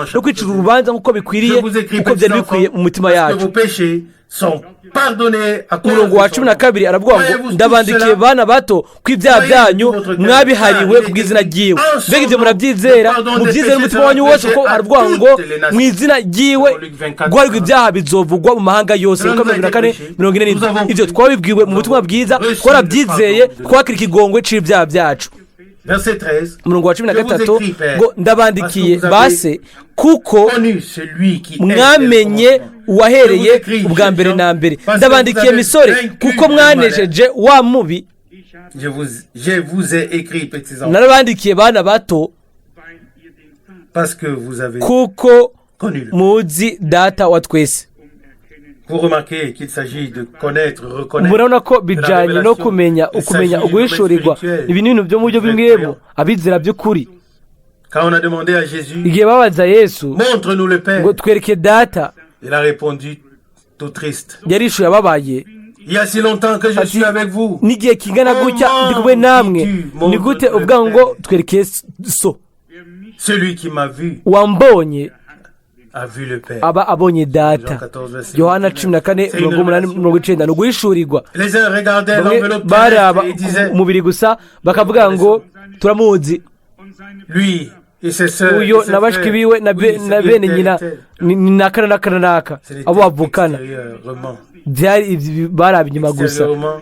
urubanza nk'uko bikwiriye, Je vous écris, uko byari petits bikwiye enfants, mu mitima parce que yacu. vos péchés sont pardonnés à cause Umurongo de wa son cumi na nom. kabiri aravuga ngo Croyez-vous tout ndabandikiye cela? bana bato ko ibyaha byanyu mwabihariwe ku bw'izina ryiwe. Mbega ibyo murabyizera? Mubyizere umutima wanyu wose, kuko aravuga ngo mu izina ryiwe guharirwa ibyaha bizovugwa mu mahanga yose. Luka 24:47. Ibyo twabibwiwe mu butumwa bwiza, twarabyizeye, twakira ikigongwe c'ibyaha byacu. Verset 13. Umurongo wa cumi na Je vous gatatu écris, Père, ngo ndabandikiye parce que vous avez base kuko connu celui qui est dès le mwamenye commencement. uwahereye ubwa mbere na mbere. Ndabandikiye misore kuko mwanesheje wa mubi. Je vous ai écrit, petits enfants, Narabandikiye bana bato weil ihr den Vater parce que vous avez kuko connu le. muzi data wa twese. um erkennen. Vous remarquez qu'il s'agit de connaître, reconnaître. Murabona ko bijyanye no kumenya, ukumenya, uguhishurirwa. Ibi ni ibintu byo mu buryo bw'imwemu abizera by'ukuri. Quand on a demandé à Jésus, Igihe babaza Yesu montre-nous le Père, ngo twereke data, il a répondu tout triste. yarishuye ababaye. Il y a si longtemps que je Ati, suis avec vous. n'igihe kingana gutya ndi kumwe namwe, ni gute uvuga ngo twereke so? Wer mich Celui qui m'a vu Wambonye a vu le Père. aba abonye Jean data. 14, verset Yohana 29. 14 C'est une 80 révélation. 90. Ni uguhishurirwa. Les uns regardaient Bamwe l'enveloppe baraba terrestre et disaient, umubiri gusa bakavuga ngo turamuzi. und seine lui, Et ses sœurs, Uyo et ses na bashiki frères. biwe na Oui, be- c'est na bien bene tel et nyina tel. ni naka na naka na naka Ce n'était abo bavukana. extérieurement. Byari ibyo baraba inyuma gusa. Extérieurement,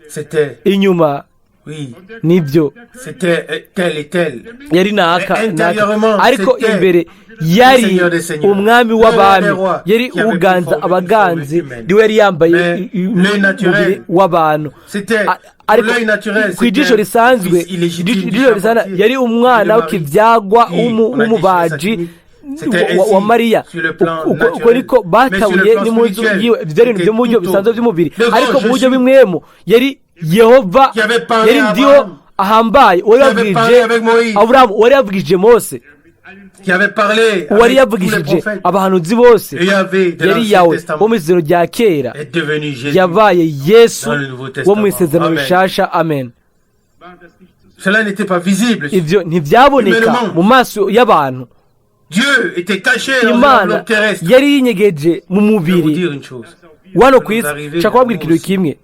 c'était, Inyuma oui, nibyo c'était tel et tel. yari naka Mais naka intérieurement, ariko c'était imbere yari Seigneur des Seigneurs, umwami le roi w'abami des rois, yari qui avait uganza pris forme- abaganzi une forme humaine. niwe yari yambaye Mais l'œil naturel, umubiri w'abantu. C'était, Ariko l'œil naturel, ku ijisho c'était risanzwe le fils illégitime du ijisho risanzwe charpentier, yari umwana de Marie, w'ikibyagwa qui, on a déchiré sa w'umubaji tunique. C'était wa ainsi Mariya. sur le plan Uko naturel. niko Mais sur le batabuye plan n'impuzu spirituel, yiwe ibyo ari ibintu c'était byo mu buryo tout bisanzwe autre. by'umubiri Le grand ariko mu buryo Jésus bw'imwemu yari Yehova qui avait parlé yari à ndiho Abraham, ahambaye uwari qui avait parlé yabwirije avec Moïse, Aburahamu uwari yabwirije Mose qui avait parlé uwari avec tous les yavugishije prophètes. abahanuzi bose Et Yahvé de yari l'Ancien Yawe wo Testament mu isezerano rya kera est devenu Jésus yabaye Yesu dans le Nouveau wo mu Testament. isezerano Amen. rishasha amen. War das nicht zu sehen? Cela n'était pas visible. Ibyo ntibyaboneka Humainement. mu maso y'abantu. Dieu était caché dans une Imana enveloppe terrestre. yari yinyegeje mu Je vais vous mubiri dire une chose. wano ku isi. Nshaka kubabwira ikintu kimwe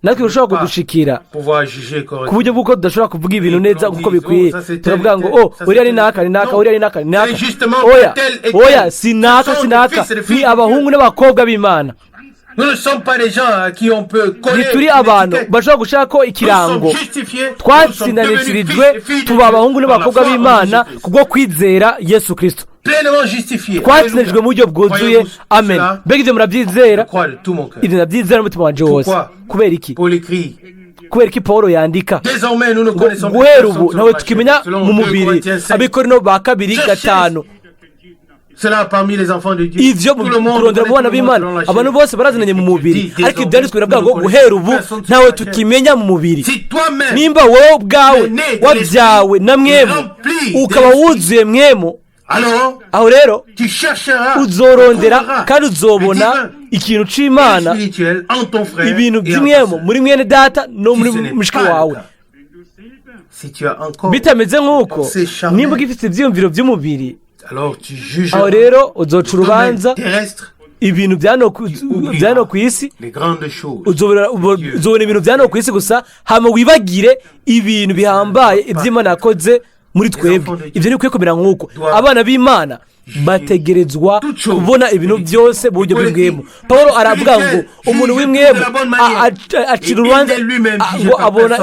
natwe bishobora kudushikira Pouvoir juger ku correctement. buryo bw'uko tudashobora kuvuga ibintu neza nk'uko bikwiye turavuga ngo oh uriya ni naka ni naka uriya ni naka ni naka. Oya oya si naka si naka ni abahungu n'abakobwa b'Imana. Nous ne sommes pas des gens à qui on peut coller Ntituri une abantu étiquette. bashobora gushaka Nous ikirango. sommes justifiés, nous sommes devenus fils Twatsindanishirijwe et filles de tuba Dieu abahungu par la n'abakobwa foi en b'Imana Jésus-Christ. kubwo kwizera Yesu Kirisito. Pleinement justifiés. Twatsindanijwe mu buryo bwuzuye. Croyez-vous Amen. cela? Mbega ibyo murabyizera? Je crois de tout mon cœur. Ibyo ndabyizera n'umutima wanje wose. Pourquoi? Kubera iki? Paul écrit: Kubera iki Paul yandika Désormais, nous ne ngo connaissons plus guhera personne ubu selon ntawe la tukimenya chair. Selon mu 2 mubiri Corinthiens 5. Abikorino ba kabiri Cherchez 5 cela parmi les enfants de Dieu. Ivyo Tout le monde kurondera connaît mu bana tout le monde b'Imana selon la chair. abantu bose barazinanye mu mubiri Dit, ariko désormais, ibyanditswe biravuga ngo nous ne guhera ubu connaissons personne ntawe selon la chair. tukimenya mu mubiri. Si toi-même, Nimba wowe ubwawe né de wabyawe na mwemu rempli ukaba d'esprit, wuzuye mwemu alors aho rero tu chercheras, uzorondera tu trouveras kandi uzobona le divin ikintu et c'Imana spirituel en ton frère ibintu et en ta by'imwemu sœur. muri mwene data no Si muri ce n'est mushiki pas le wawe. cas, si tu as encore, Bitameze nk'uko pensée charnelle, nimba ugifite ibyiyumviro by'umubiri alors tu aho jugeras rero uzoca le domaine urubanza terrestre, ibintu bya no ku isi les grandes choses. Uzobona ibintu bya no ku isi gusa hama wibagire ibintu bihambaye iby'Imana yakoze muri twebwe. Ibyo ntibikwiye kumera nk'uko. Abana b'Imana bategerezwa kubona ibintu byose mu buryo bw'imwemu. Paul aravuga ngo umuntu w'imwemu acira urubanza ngo abona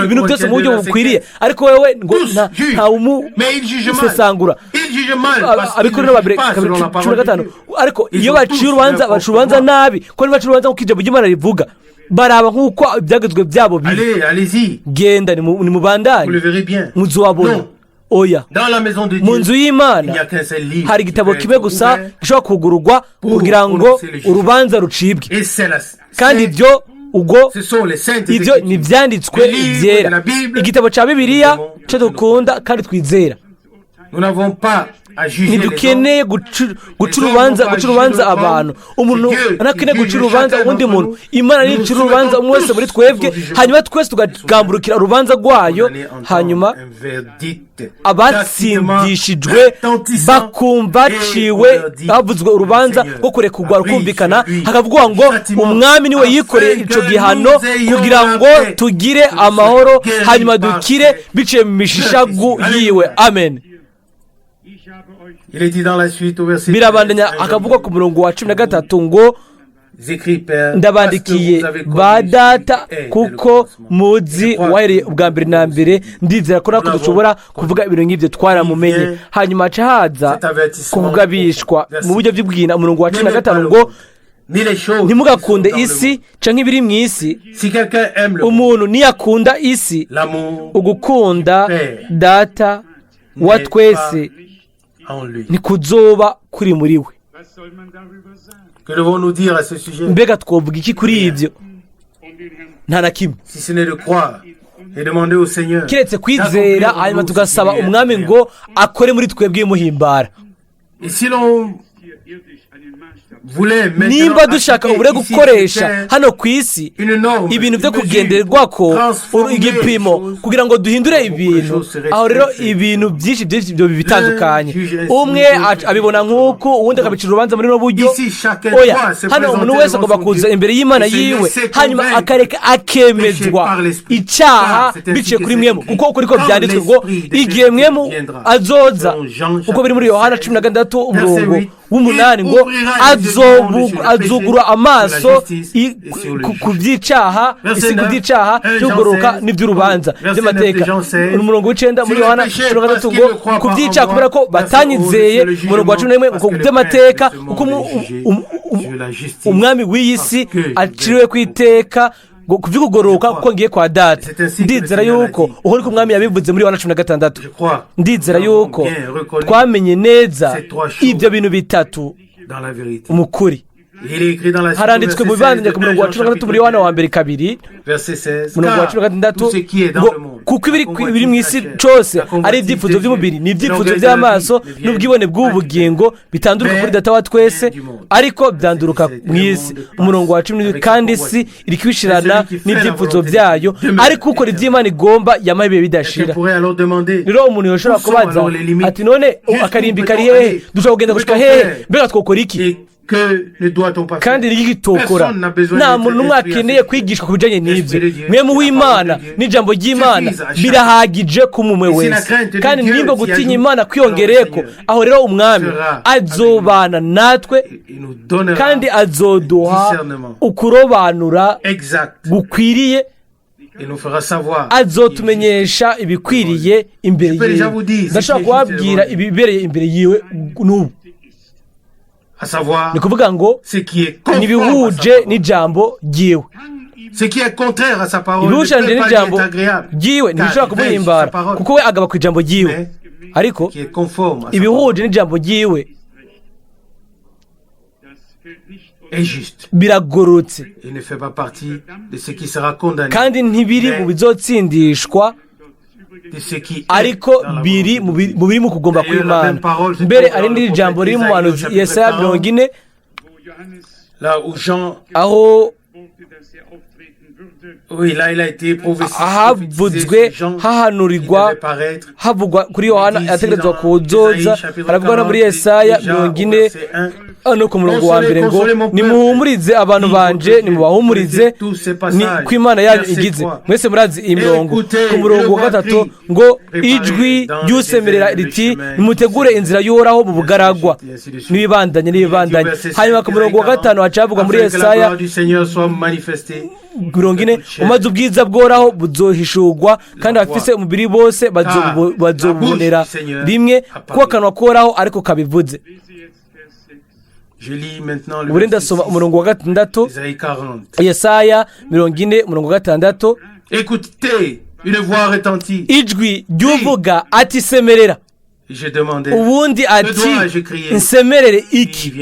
ibintu byose mu buryo bukwiriye ariko wewe ngo Tous jugent, ntawumusesangura. mais ils jugent mal. Ils jugent mal parce qu'ils ne Abikorino ba jugent mbere pas kabiri selon la cumi na parole de gatanu Dieu. ariko Ils iyo ont baciye tous urubanza leur baca propre urubanza voix. nabi ko nibaca urubanza nk'uko ijambo ry'Imana rivuga baraba nk'uko ibyagezwe byabo biri. Allez, allez-y, Genda vous le nimubandanye verrez bien. muzobabona. Non. Oya. Dans la maison de Mu Dieu, nzu il y'Imana n'y a qu'un seul livre hari qui igitabo peut kimwe être gusa ouvert, gishobora kugururwa kugira ngo prononcer le jugement. urubanza rucibwe Et c'est la, kandi ibyo ubwo ce sont les saintes ibyo Écritures. ni ibyanditswe Le livre byera de la Bible, igitabo cya Bibiliya nous cyo dukunda kandi twizera. Nous n'avons pas à juger les hommes. Ntidukeneye guca urubanza abantu umuntu ntakeneye guca urubanza undi muntu Imana nica urubanza umwe wese muri twebwe hanyuma twese tukagamburukira urubanza rwayo. On allait entendre Hanyuma un verdict abatsindishijwe retentissant, bakumva et baciwe on leur dit, havuzwe urubanza le Seigneur rwo kurekurwa a pris rukumvikana sur lui hakavugwa ngo le châtiment umwami niwe yikoreye afin ico que gihano nous ayons kugira la ngo paix, tugire que nous amahoro soyons guéris hanyuma par dukire ses biciye mu mishishagu Alléluia. yiwe amen. Ich habe euch Il est dit dans la suite au verset Birabandanya 13, akavugwa ku murongo wa 13 ngo écrit, Père, ndabandikiye parce que vous avez connu ba celui qui data est dès le kuko commencement. muzi Je crois wahereye que ubwa mbere na mbere. Ndizera ko natwe dushobora kuvuga ibintu nk'ibyo twaramumenye. Hanyuma haca haza Cet avertissement kugabishwa mu buryo bw'ibwina umurongo wa cumi na N'aimez pas gatanu le ngo monde, ni les choses ntimugakunde qui sont dans le isi monde. canke ibiri mu isi. Si quelqu'un aime le monde, Umuntu niyakunda isi l'amour ugukunda Père Data wa n'est twese en lui. ntikuzoba kuri muri we. Was soll man darüber sagen? Que devons-nous dire à ce sujet? Mbega twovuga iki kuri ibyo? Um den Herrn Nta na kimwe Si ce n'est de croire et demander au Seigneur keretse kwizera d'accomplir en hanyuma nous ce tugasaba qui lui est umwami agréable. ngo akore muri twebwe imuhimbara. Et si l'on hier irdisch Nimba dushaka ubure gukoresha hano ku isi ibintu byo kugenderwako, igipimo kugira ngo duhindure ibintu, aho rero ibintu byinshi byinshi ibyo bitandukanye, umwe abibona nk'uku, uwundi akabicira urubanza muri buno buryo. Oya, hano umuntu wese agomba kuza imbere y'Imana yiwe, hanyuma akareka akemezwa icyaha biciye kuri Mpwemu, kuko uko niko byanditswe ngo igihe Mpwemu azoza, uko biri muri Yohana 16 umurongo wa 8, ngo azugura amaso ku by'icyaha isi, ku by'icyaha, by'ugororoka n'iby'urubanza by'amateka. Umurongo wa 9 muri Yohana 16 ngo ku by'icyaha kubera ko batanyizeye. Umurongo wa 11 ngo ku by'amateka kuko umwami w'iyi si aciriwe ku iteka, ngo kuby'ukugororoka kuko ngiye kwa Data. Ndizera yuko uko niko Umwami yabivuze muri Yohana 16. Ndizera yuko twamenye neza ibyo bintu bitatu mu kuri. Haranditswe mu bibandanya ku murongo wa 13 muri Yohana wa mbere 2, umurongo wa 16, ngo kuko ibiri mu isi cyose ari ibyifuzo by'umubiri, ni ibyifuzo by'amaso n'ubwibone bw'ubu bugingo, bitanduruka kuri Data wa twese, ariko byanduruka mu isi. Umurongo wa 17: kandi isi iri kwishirana n'ibyifuzo byayo, ariko ukora iby'Imana igomba yamaho ibihe bidashira. Rero umuntu yashobora kubaza ati: none akarimbi kari hehe? Dushobora kugenda gushika hehe? Mbega twokora iki kandi ni tutokora? Nta muntu n'umwe akeneye kwigishwa ku bijyanye n'ibyo. Mpwemu w'Imana n'ijambo ry'Imana birahagije ku mumwe wese. Kandi nimba gutinya Imana kwiyongereye ko, aho rero Umwami azobana natwe kandi azoduha ukurobanura gukwiriye, azotumenyesha ibikwiriye imbere yiwe. Ndashobora kubabwira ibibereye imbere yiwe n'ubu, ni kuvuga ngo ntibihuje n'ijambo ryiwe. Ibihushanyije n'ijambo ryiwe ntibishobora kumuhimbara, kuko we agaba ku ijambo ryiwe, ariko ibihuje n'ijambo ryiwe biragororotse kandi ntibiri mu bizotsindishwa, ariko biri mu biri mu kugomba kw'Imana. Mbere ari n'iri jambo riri mu bantu Yesaya 40, aho ahavuzwe hahanurirwa, havugwa kuri Yohana yategerezwa kuzoza. Haravugwa no muri Yesaya 40 hano ku murongo wa mbere ngo: nimuhumurize abantu banje, nimubahumurize, ni ko Imana yanyu igize. Mwese murazi iyi mirongo. Ku murongo wa gatatu ngo: ijwi ry'usemerera riti: nimutegure inzira y'Uhoraho mu bugaragwa, n'ibibandanye n'ibibandanye. Hanyuma ku murongo wa gatanu haca havugwa muri Yesaya 40: umaze ubwiza bw'Uhoraho buzohishurwa, kandi abafise umubiri bose bazobubonera rimwe, kuko akanwa k'Uhoraho ariko kabivuze. Ubu ndasoma umurongo wa 6, Yesaya 40 umurongo wa 6: ijwi ry'uvuga ati: semerera. Ubundi ati: nsemerere iki?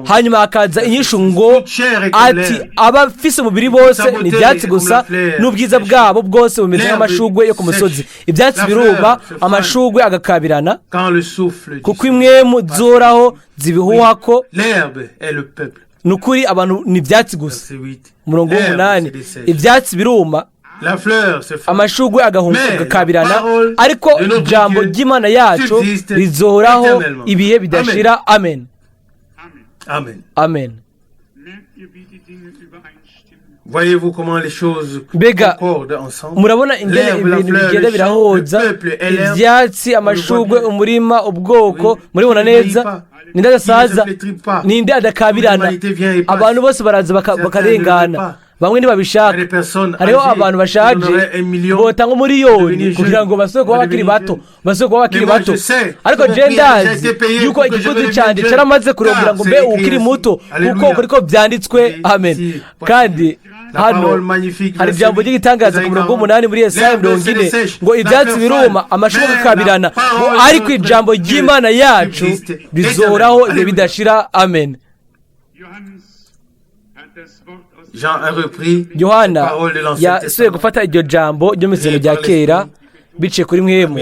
Hanyuma hakaza inyishu ngo ati: abafise umubiri bose ni ibyatsi gusa, n'ubwiza bwabo bwose bumeze nk'amashugwe yo ku musozi. Ibyatsi biruma, amashugwe agakabirana, kuko impwemu z'Uhoraho zibihuhako. Ni ukuri abantu ni ibyatsi gusa. Umurongo wa 8: ibyatsi biruma, amashugwe agakabirana, ariko ijambo ry'Imana yacu rizohoraho ibihe bidashira. Amen, amen. Mbega murabona ingene ibintu bigenda birahoza? Ibyatsi, amashugwe, umurima, ubwoko, muribona neza. Ninde adasaza? Ninde adakabirana? Abantu bose baraza bakarengana, bamwe ntibabishaka. Hariho abantu bashaje botanga 1 miliyoni kugira ngo basubire kuba bakiri bato, basubire kuba bakiri bato. Ariko je ndazi yuko igikuzi cyanjye cyaramaze kugira ngo mbe ukiri muto, kuko uko niko byanditswe. Amen. Kandi hano hari ijambo ry'igitangaza ku murongo wa 8 muri Yesaya 40 ngo: ibyatsi biruma, amashugwe akabirana, ngo ariko ijambo ry'Imana yacu rizohoraho ibihe bidashira. Amen. Yohana yasubiye gufata iryo jambo ryo mu isezerano rya kera biciye kuri Mpwemu,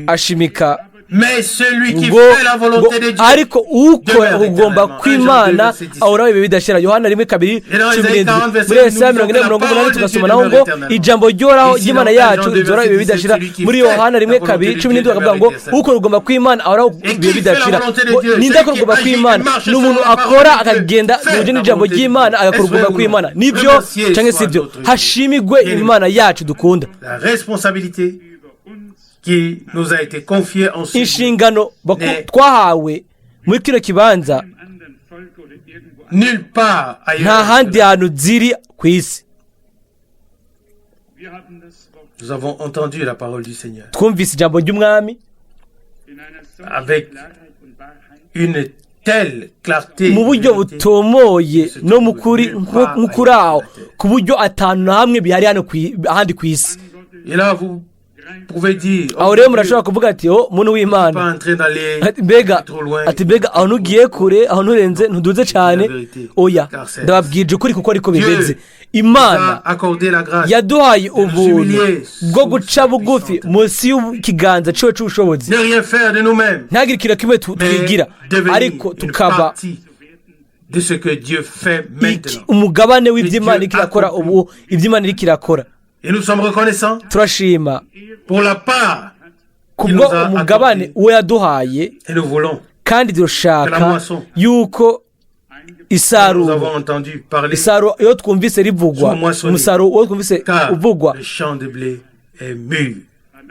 ashimika Mais celui qui Ngo fait la ngo volonté de Dieu ariko ukora demeure ukugomba éternellement. kw'Imana 1 Jean 2, verset 17. ahoraho ibihe bidashira. Yohana rimwe kabiri Et dans cumi Isaïe n'indwi. 40, verset Muri Yesaya 8, 40 nous lisons mirongo que la umunani parole de tugasoma Dieu naho ngo demeure éternellement. ijambo ryoraho Ici, ry'Imana dans 1 yacu Jean 2, rizoraho ibihe verset 17, bidashira. celui qui Muri fait Yohana la rimwe volonté kabiri de cumi Dieu n'indwi bakavuga demeure ngo éternellement. ukora ugomba kw'Imana ahoraho Et ibihe qui fait la bidashira. volonté de Ngo Dieu, ninde celui akora qui ugomba agit et kw'Imana? marche Ni umuntu selon la parole akora de Dieu, akagenda fait mu buryo la n'ijambo volonté de ry'Imana Dieu. agakora Est-ce ugomba vrai ou non? kw'Imana. Nibyo Remercier canke soit sibyo? notre Dieu. Hashimigwe Bien-aimé. Imana yacu dukunda. La responsabilité qui nous a été confiée en ce lieu Inshingano Ne- twahawe muri kino kibanza Einem anderen Volk oder irgendwo nulle part ailleurs. nta handi hantu ziri ku isi. Wir haben das Wort Nous avons entendu la parole du Seigneur Twumvise ijambo ry'umwami in einer solchen Avec Klarheit und Wahrheit une telle clarté mu buryo et vérité butomoye no mu kuri nk'ukuri aho ku buryo atanu na hamwe bihari hano ahandi ku isi. Et là, vous pouvez dire, oh, Aho rero Dieu, murashobora kuvuga ati oh muntu pas w'Imana, en train d'aller ati mbega trop loin. ati mbega aho ntugiye kure, aho nturenze, ntuduze cyane. Oya, ndababwije ukuri kuko ariko bimeze. Imana a accordé la grâce yaduhaye ubuntu bwo guca bugufi munsi y'ikiganza ciwe c'ubushobozi, ne rien faire de nous-mêmes, ntagire ikintu na kimwe mais twigira, devenir ariko une tukaba partie de ce que Dieu fait maintenant. Umugabane w'iby'Imana iriko irakora ubu, iby'Imana iriko irakora. Et nous sommes reconnaissants Turashima pour la part kubwo umugabane uwo yaduhaye, et nous voulons. Kandi dushaka yuko Nous isarura avons entendu parler isarura iyo twumvise rivugwa, umusaruro uwo twumvise car uvugwa, le champ de blé est mûr.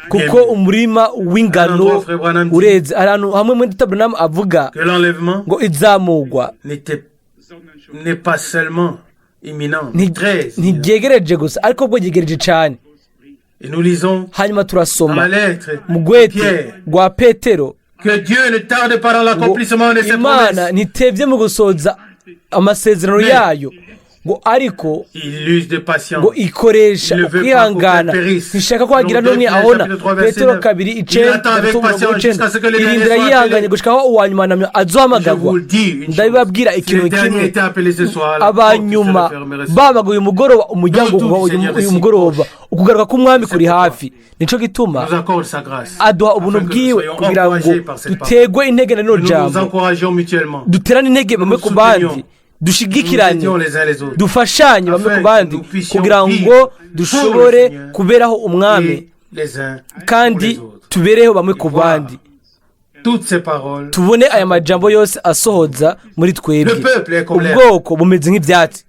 Kuko umurima w'ingano ureze. Ahantu hamwe muri Tabernamu avuga Que l'enlèvement ngo izamugwa sondern schon n'est pas seulement imminent, très imminent. Ntiryegereje gusa ariko bwo ryegereje cyane. Et nous lisons Hanyuma dans turasoma la lettre mu de rwete Pierre rwa Petero que Dieu ne tarde pas dans ngo l'accomplissement de ses Imana promesses. ntitebye mu gusohoza amasezerano yayo, ngo ariko Il use de patience. Ngo ikoresha Il ne veut pas ukwihangana, qu'aucun périsse. ntishaka ko hagira Donc, n'umwe 2 Pierre, ahona. chapitre 3, verset Petero 9. kabiri Il icenda attend avec gatatu umurongo patience w'icenda. jusqu'à ce que les Irindira derniers soient yihanganye appelés. gushika aho uwa nyuma namwe Je azohamagarwa. vous le dis une chose. Ndabibabwira Si ikintu les derniers kimwe, étaient appelés ce soir, la porte abanyuma se refermerait sur babaga uyu mugoroba, umuryango N'utu uba uyu Seigneur uyu si mugoroba, proche. ukugaruka k'umwami kuri pourquoi. hafi, nico gituma Nous accorde sa grâce. aduha ubuntu Afin que nous bwiwe soyons kugira ngo encouragés par cette parole. dutegwe intege na rino Nous nous jambo, encourageons mutuellement. duterane intege bamwe Nous ku bandi, soutenions. dushigikirane, Nous aidions les uns les autres. dufashanye bamwe Afin ku bandi que nous puissions kugira ngo vivre dushobore pour le Seigneur kuberaho umwami et les uns pour kandi les autres. tubereho bamwe ku Voir bandi, toutes ces paroles. tubone aya majambo yose asohoza muri twebwe. Le peuple est comme l'herbe. Ubwoko bumeze nk'ibyatsi,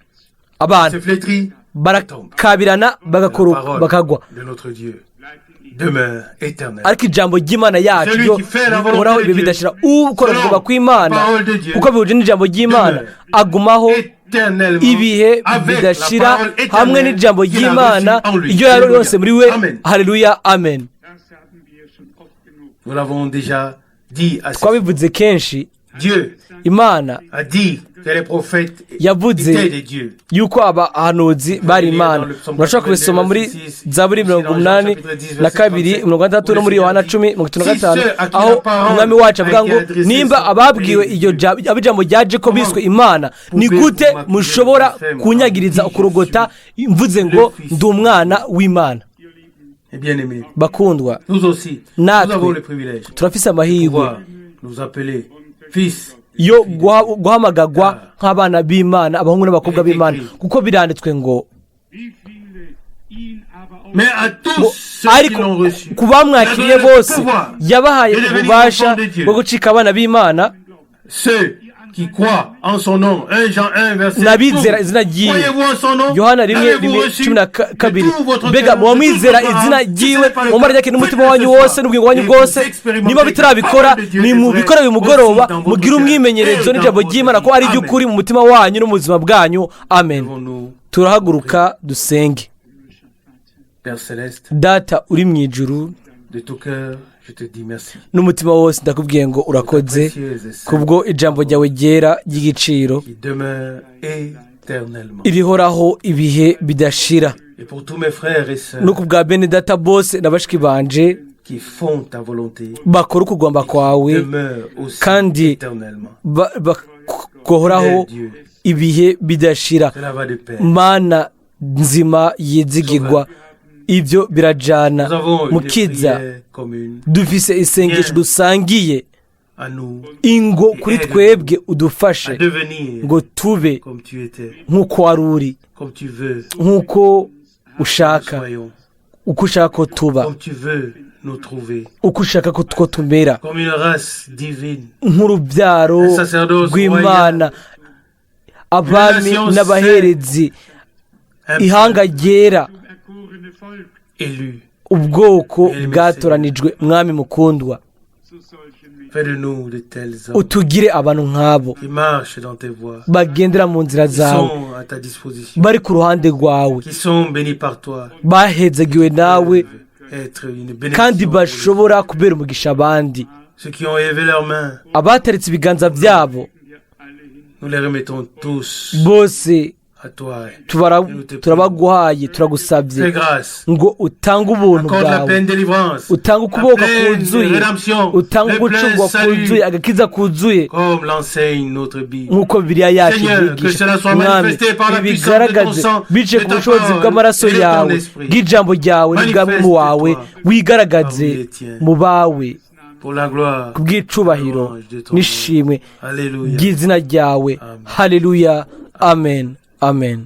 abantu Se flétrit. barakabirana, La bagakoroka, parole bakagwa, de notre Dieu demeure éternelle. Ariko ijambo ry'Imana yacu Celui ryo qui fait la volonté rihoraho de ibihe Dieu, bidashira. Ukora selon kugomba kw'Imana la parole de Dieu, kuko bihuje n'ijambo ry'Imana demeure agumaho éternellement ibihe avec la bidashira parole hamwe éternelle n'ijambo qu'il a ry'Imana reçue en lui. iryo yaronse muri we. Amen. Haleluya, amen. Das haben wir schon oft genug. Nous l'avons déjà dit à Twabivuze kenshi. Dieu Imana a dit que les prophètes yavuze étaient des dieux. Yuko abahanuzi bari Imana. Murashobora kubisoma muri Zaburi 82, 60 no muri Yohana 10:35, aho umwami wacu avuga ngo nimba ababwiwe iryo abo ijambo ryaje ko biswe Imana, ni gute mushobora kunyagiriza ukurogota mvuze ngo ndi umwana w'Imana? Et bien aimés, Bakundwa, nous aussi, nous natwe avons le privilège de turafise amahirwe pouvoir nous appeler fils. Yo guhamagagwa nk'abana b'Imana, abahungu n'abakobwa b'Imana, kuko biranditswe ngo Wie viele ihn aber auch Mais à tous ngo ceux qui ariko l'ont reçu, ku bamwakiriye il a donné le bose pouvoir yabahaye de devenir ububasha enfants de Dieu. Bwo gucika abana b'Imana, Ceux qui croient en son nom, 1 Jean 1, verset n'abizera 12. Izina ryiwe. Croyez-vous en son nom? Yohana rimwe L'avez-vous rimwe reçu cumi na de kabiri. tout votre Mbega cœur, muba de toute mwizera votre izina âme? Si ce ryiwe n'est pas le mu cas, ryake n'umutima faites-le wanyu ce wose soir. n'ubugingo bwanyu Et bwose? vous expérimentez Niba bitarabikora, la parole de Dieu est nimubikore uyu vraie mugoroba, aussi dans votre mugire cœur umwimenyerezo et dans n'ijambo votre ry'Imana vie. ko ari Amen. iry'ukuri mu mutima wanyu no mu buzima bwanyu. Amen. Levons-nous, Turahaguruka dusenge. Père céleste, Data uri mu ijuru, de tout cœur, je te dis merci. N'umutima wose ndakubwiye ngo urakoze Précieuse et sainte kubwo ijambo ryawe ryera ry'igiciro qui demeure éternellement. Irihoraho ibihe bidashira, Et pour tous mes frères et sœurs no ku bwa bene data bose na bashiki banje qui font ta volonté, bakora ukugomba kwawe demeure aussi kandi éternellement. Bakohoraho Dieu, ibihe bidashira. cela va de pair. Mana nzima yizigirwa, Ibyo birajana. Nous avons une Mukiza, prière commune dufise isengesho dusangiye. à nous Ingo kuri twebwe, udufashe à devenir ngo tube comme tu étais, nk'uko wari uri, comme tu veux nk'uko que ushaka, soyons, uko ushaka ko tuba, comme tu veux nous trouver, uko ushaka ko two tumera, comme une race divine, nk'urubyaro un sacerdoce rw'Imana, royal, abami n'abaherezi, un ihanga ryera, zum erkorene Volk élu. Ubwoko bwatoranijwe. Mwami mukundwa, zu solchen Menschen. Fais de nous de tels hommes utugire abantu nk'abo qui marchent dans tes voies, bagendera mu nzira qui zawe, sont à ta disposition, bari ku ruhande rwawe, qui sont bénis par toi, bahezagiwe nawe, être une kandi bénédiction pour les bashobora kubera umugisha abandi. Ceux qui ont élevé leurs mains, Abateretse ibiganza byabo, Wir alle hin. nous les remettons tous bose à toi. turabaguhaye. Turagusabye Fais grâce. ngo utange ubuntu Accorde la bwawe, pleine délivrance, utange ukuboko la pleine kuzuye, rédemption, utange le plein ugucungwa salut, kuzuye, agakiza kuzuye, comme l'enseigne notre Bible. nk'uko Bibiliya yacu Seigneur, que ibyigisha. cela soit Mwami, manifesté par la ibi puissance de ton bigaragaze sang, biciye de ku ta bushobozi parole bw'amaraso et de ton yawe, esprit. bw'ijambo ryawe n'ubwami wawe. Wigaragaze Parmi les tiens. mu bawe, Pour la gloire. ku bw'icubahiro Louange de ton nom. n'ishimwe Alléluia. ry'izina ryawe. Amen. Haleluya, amen, amen.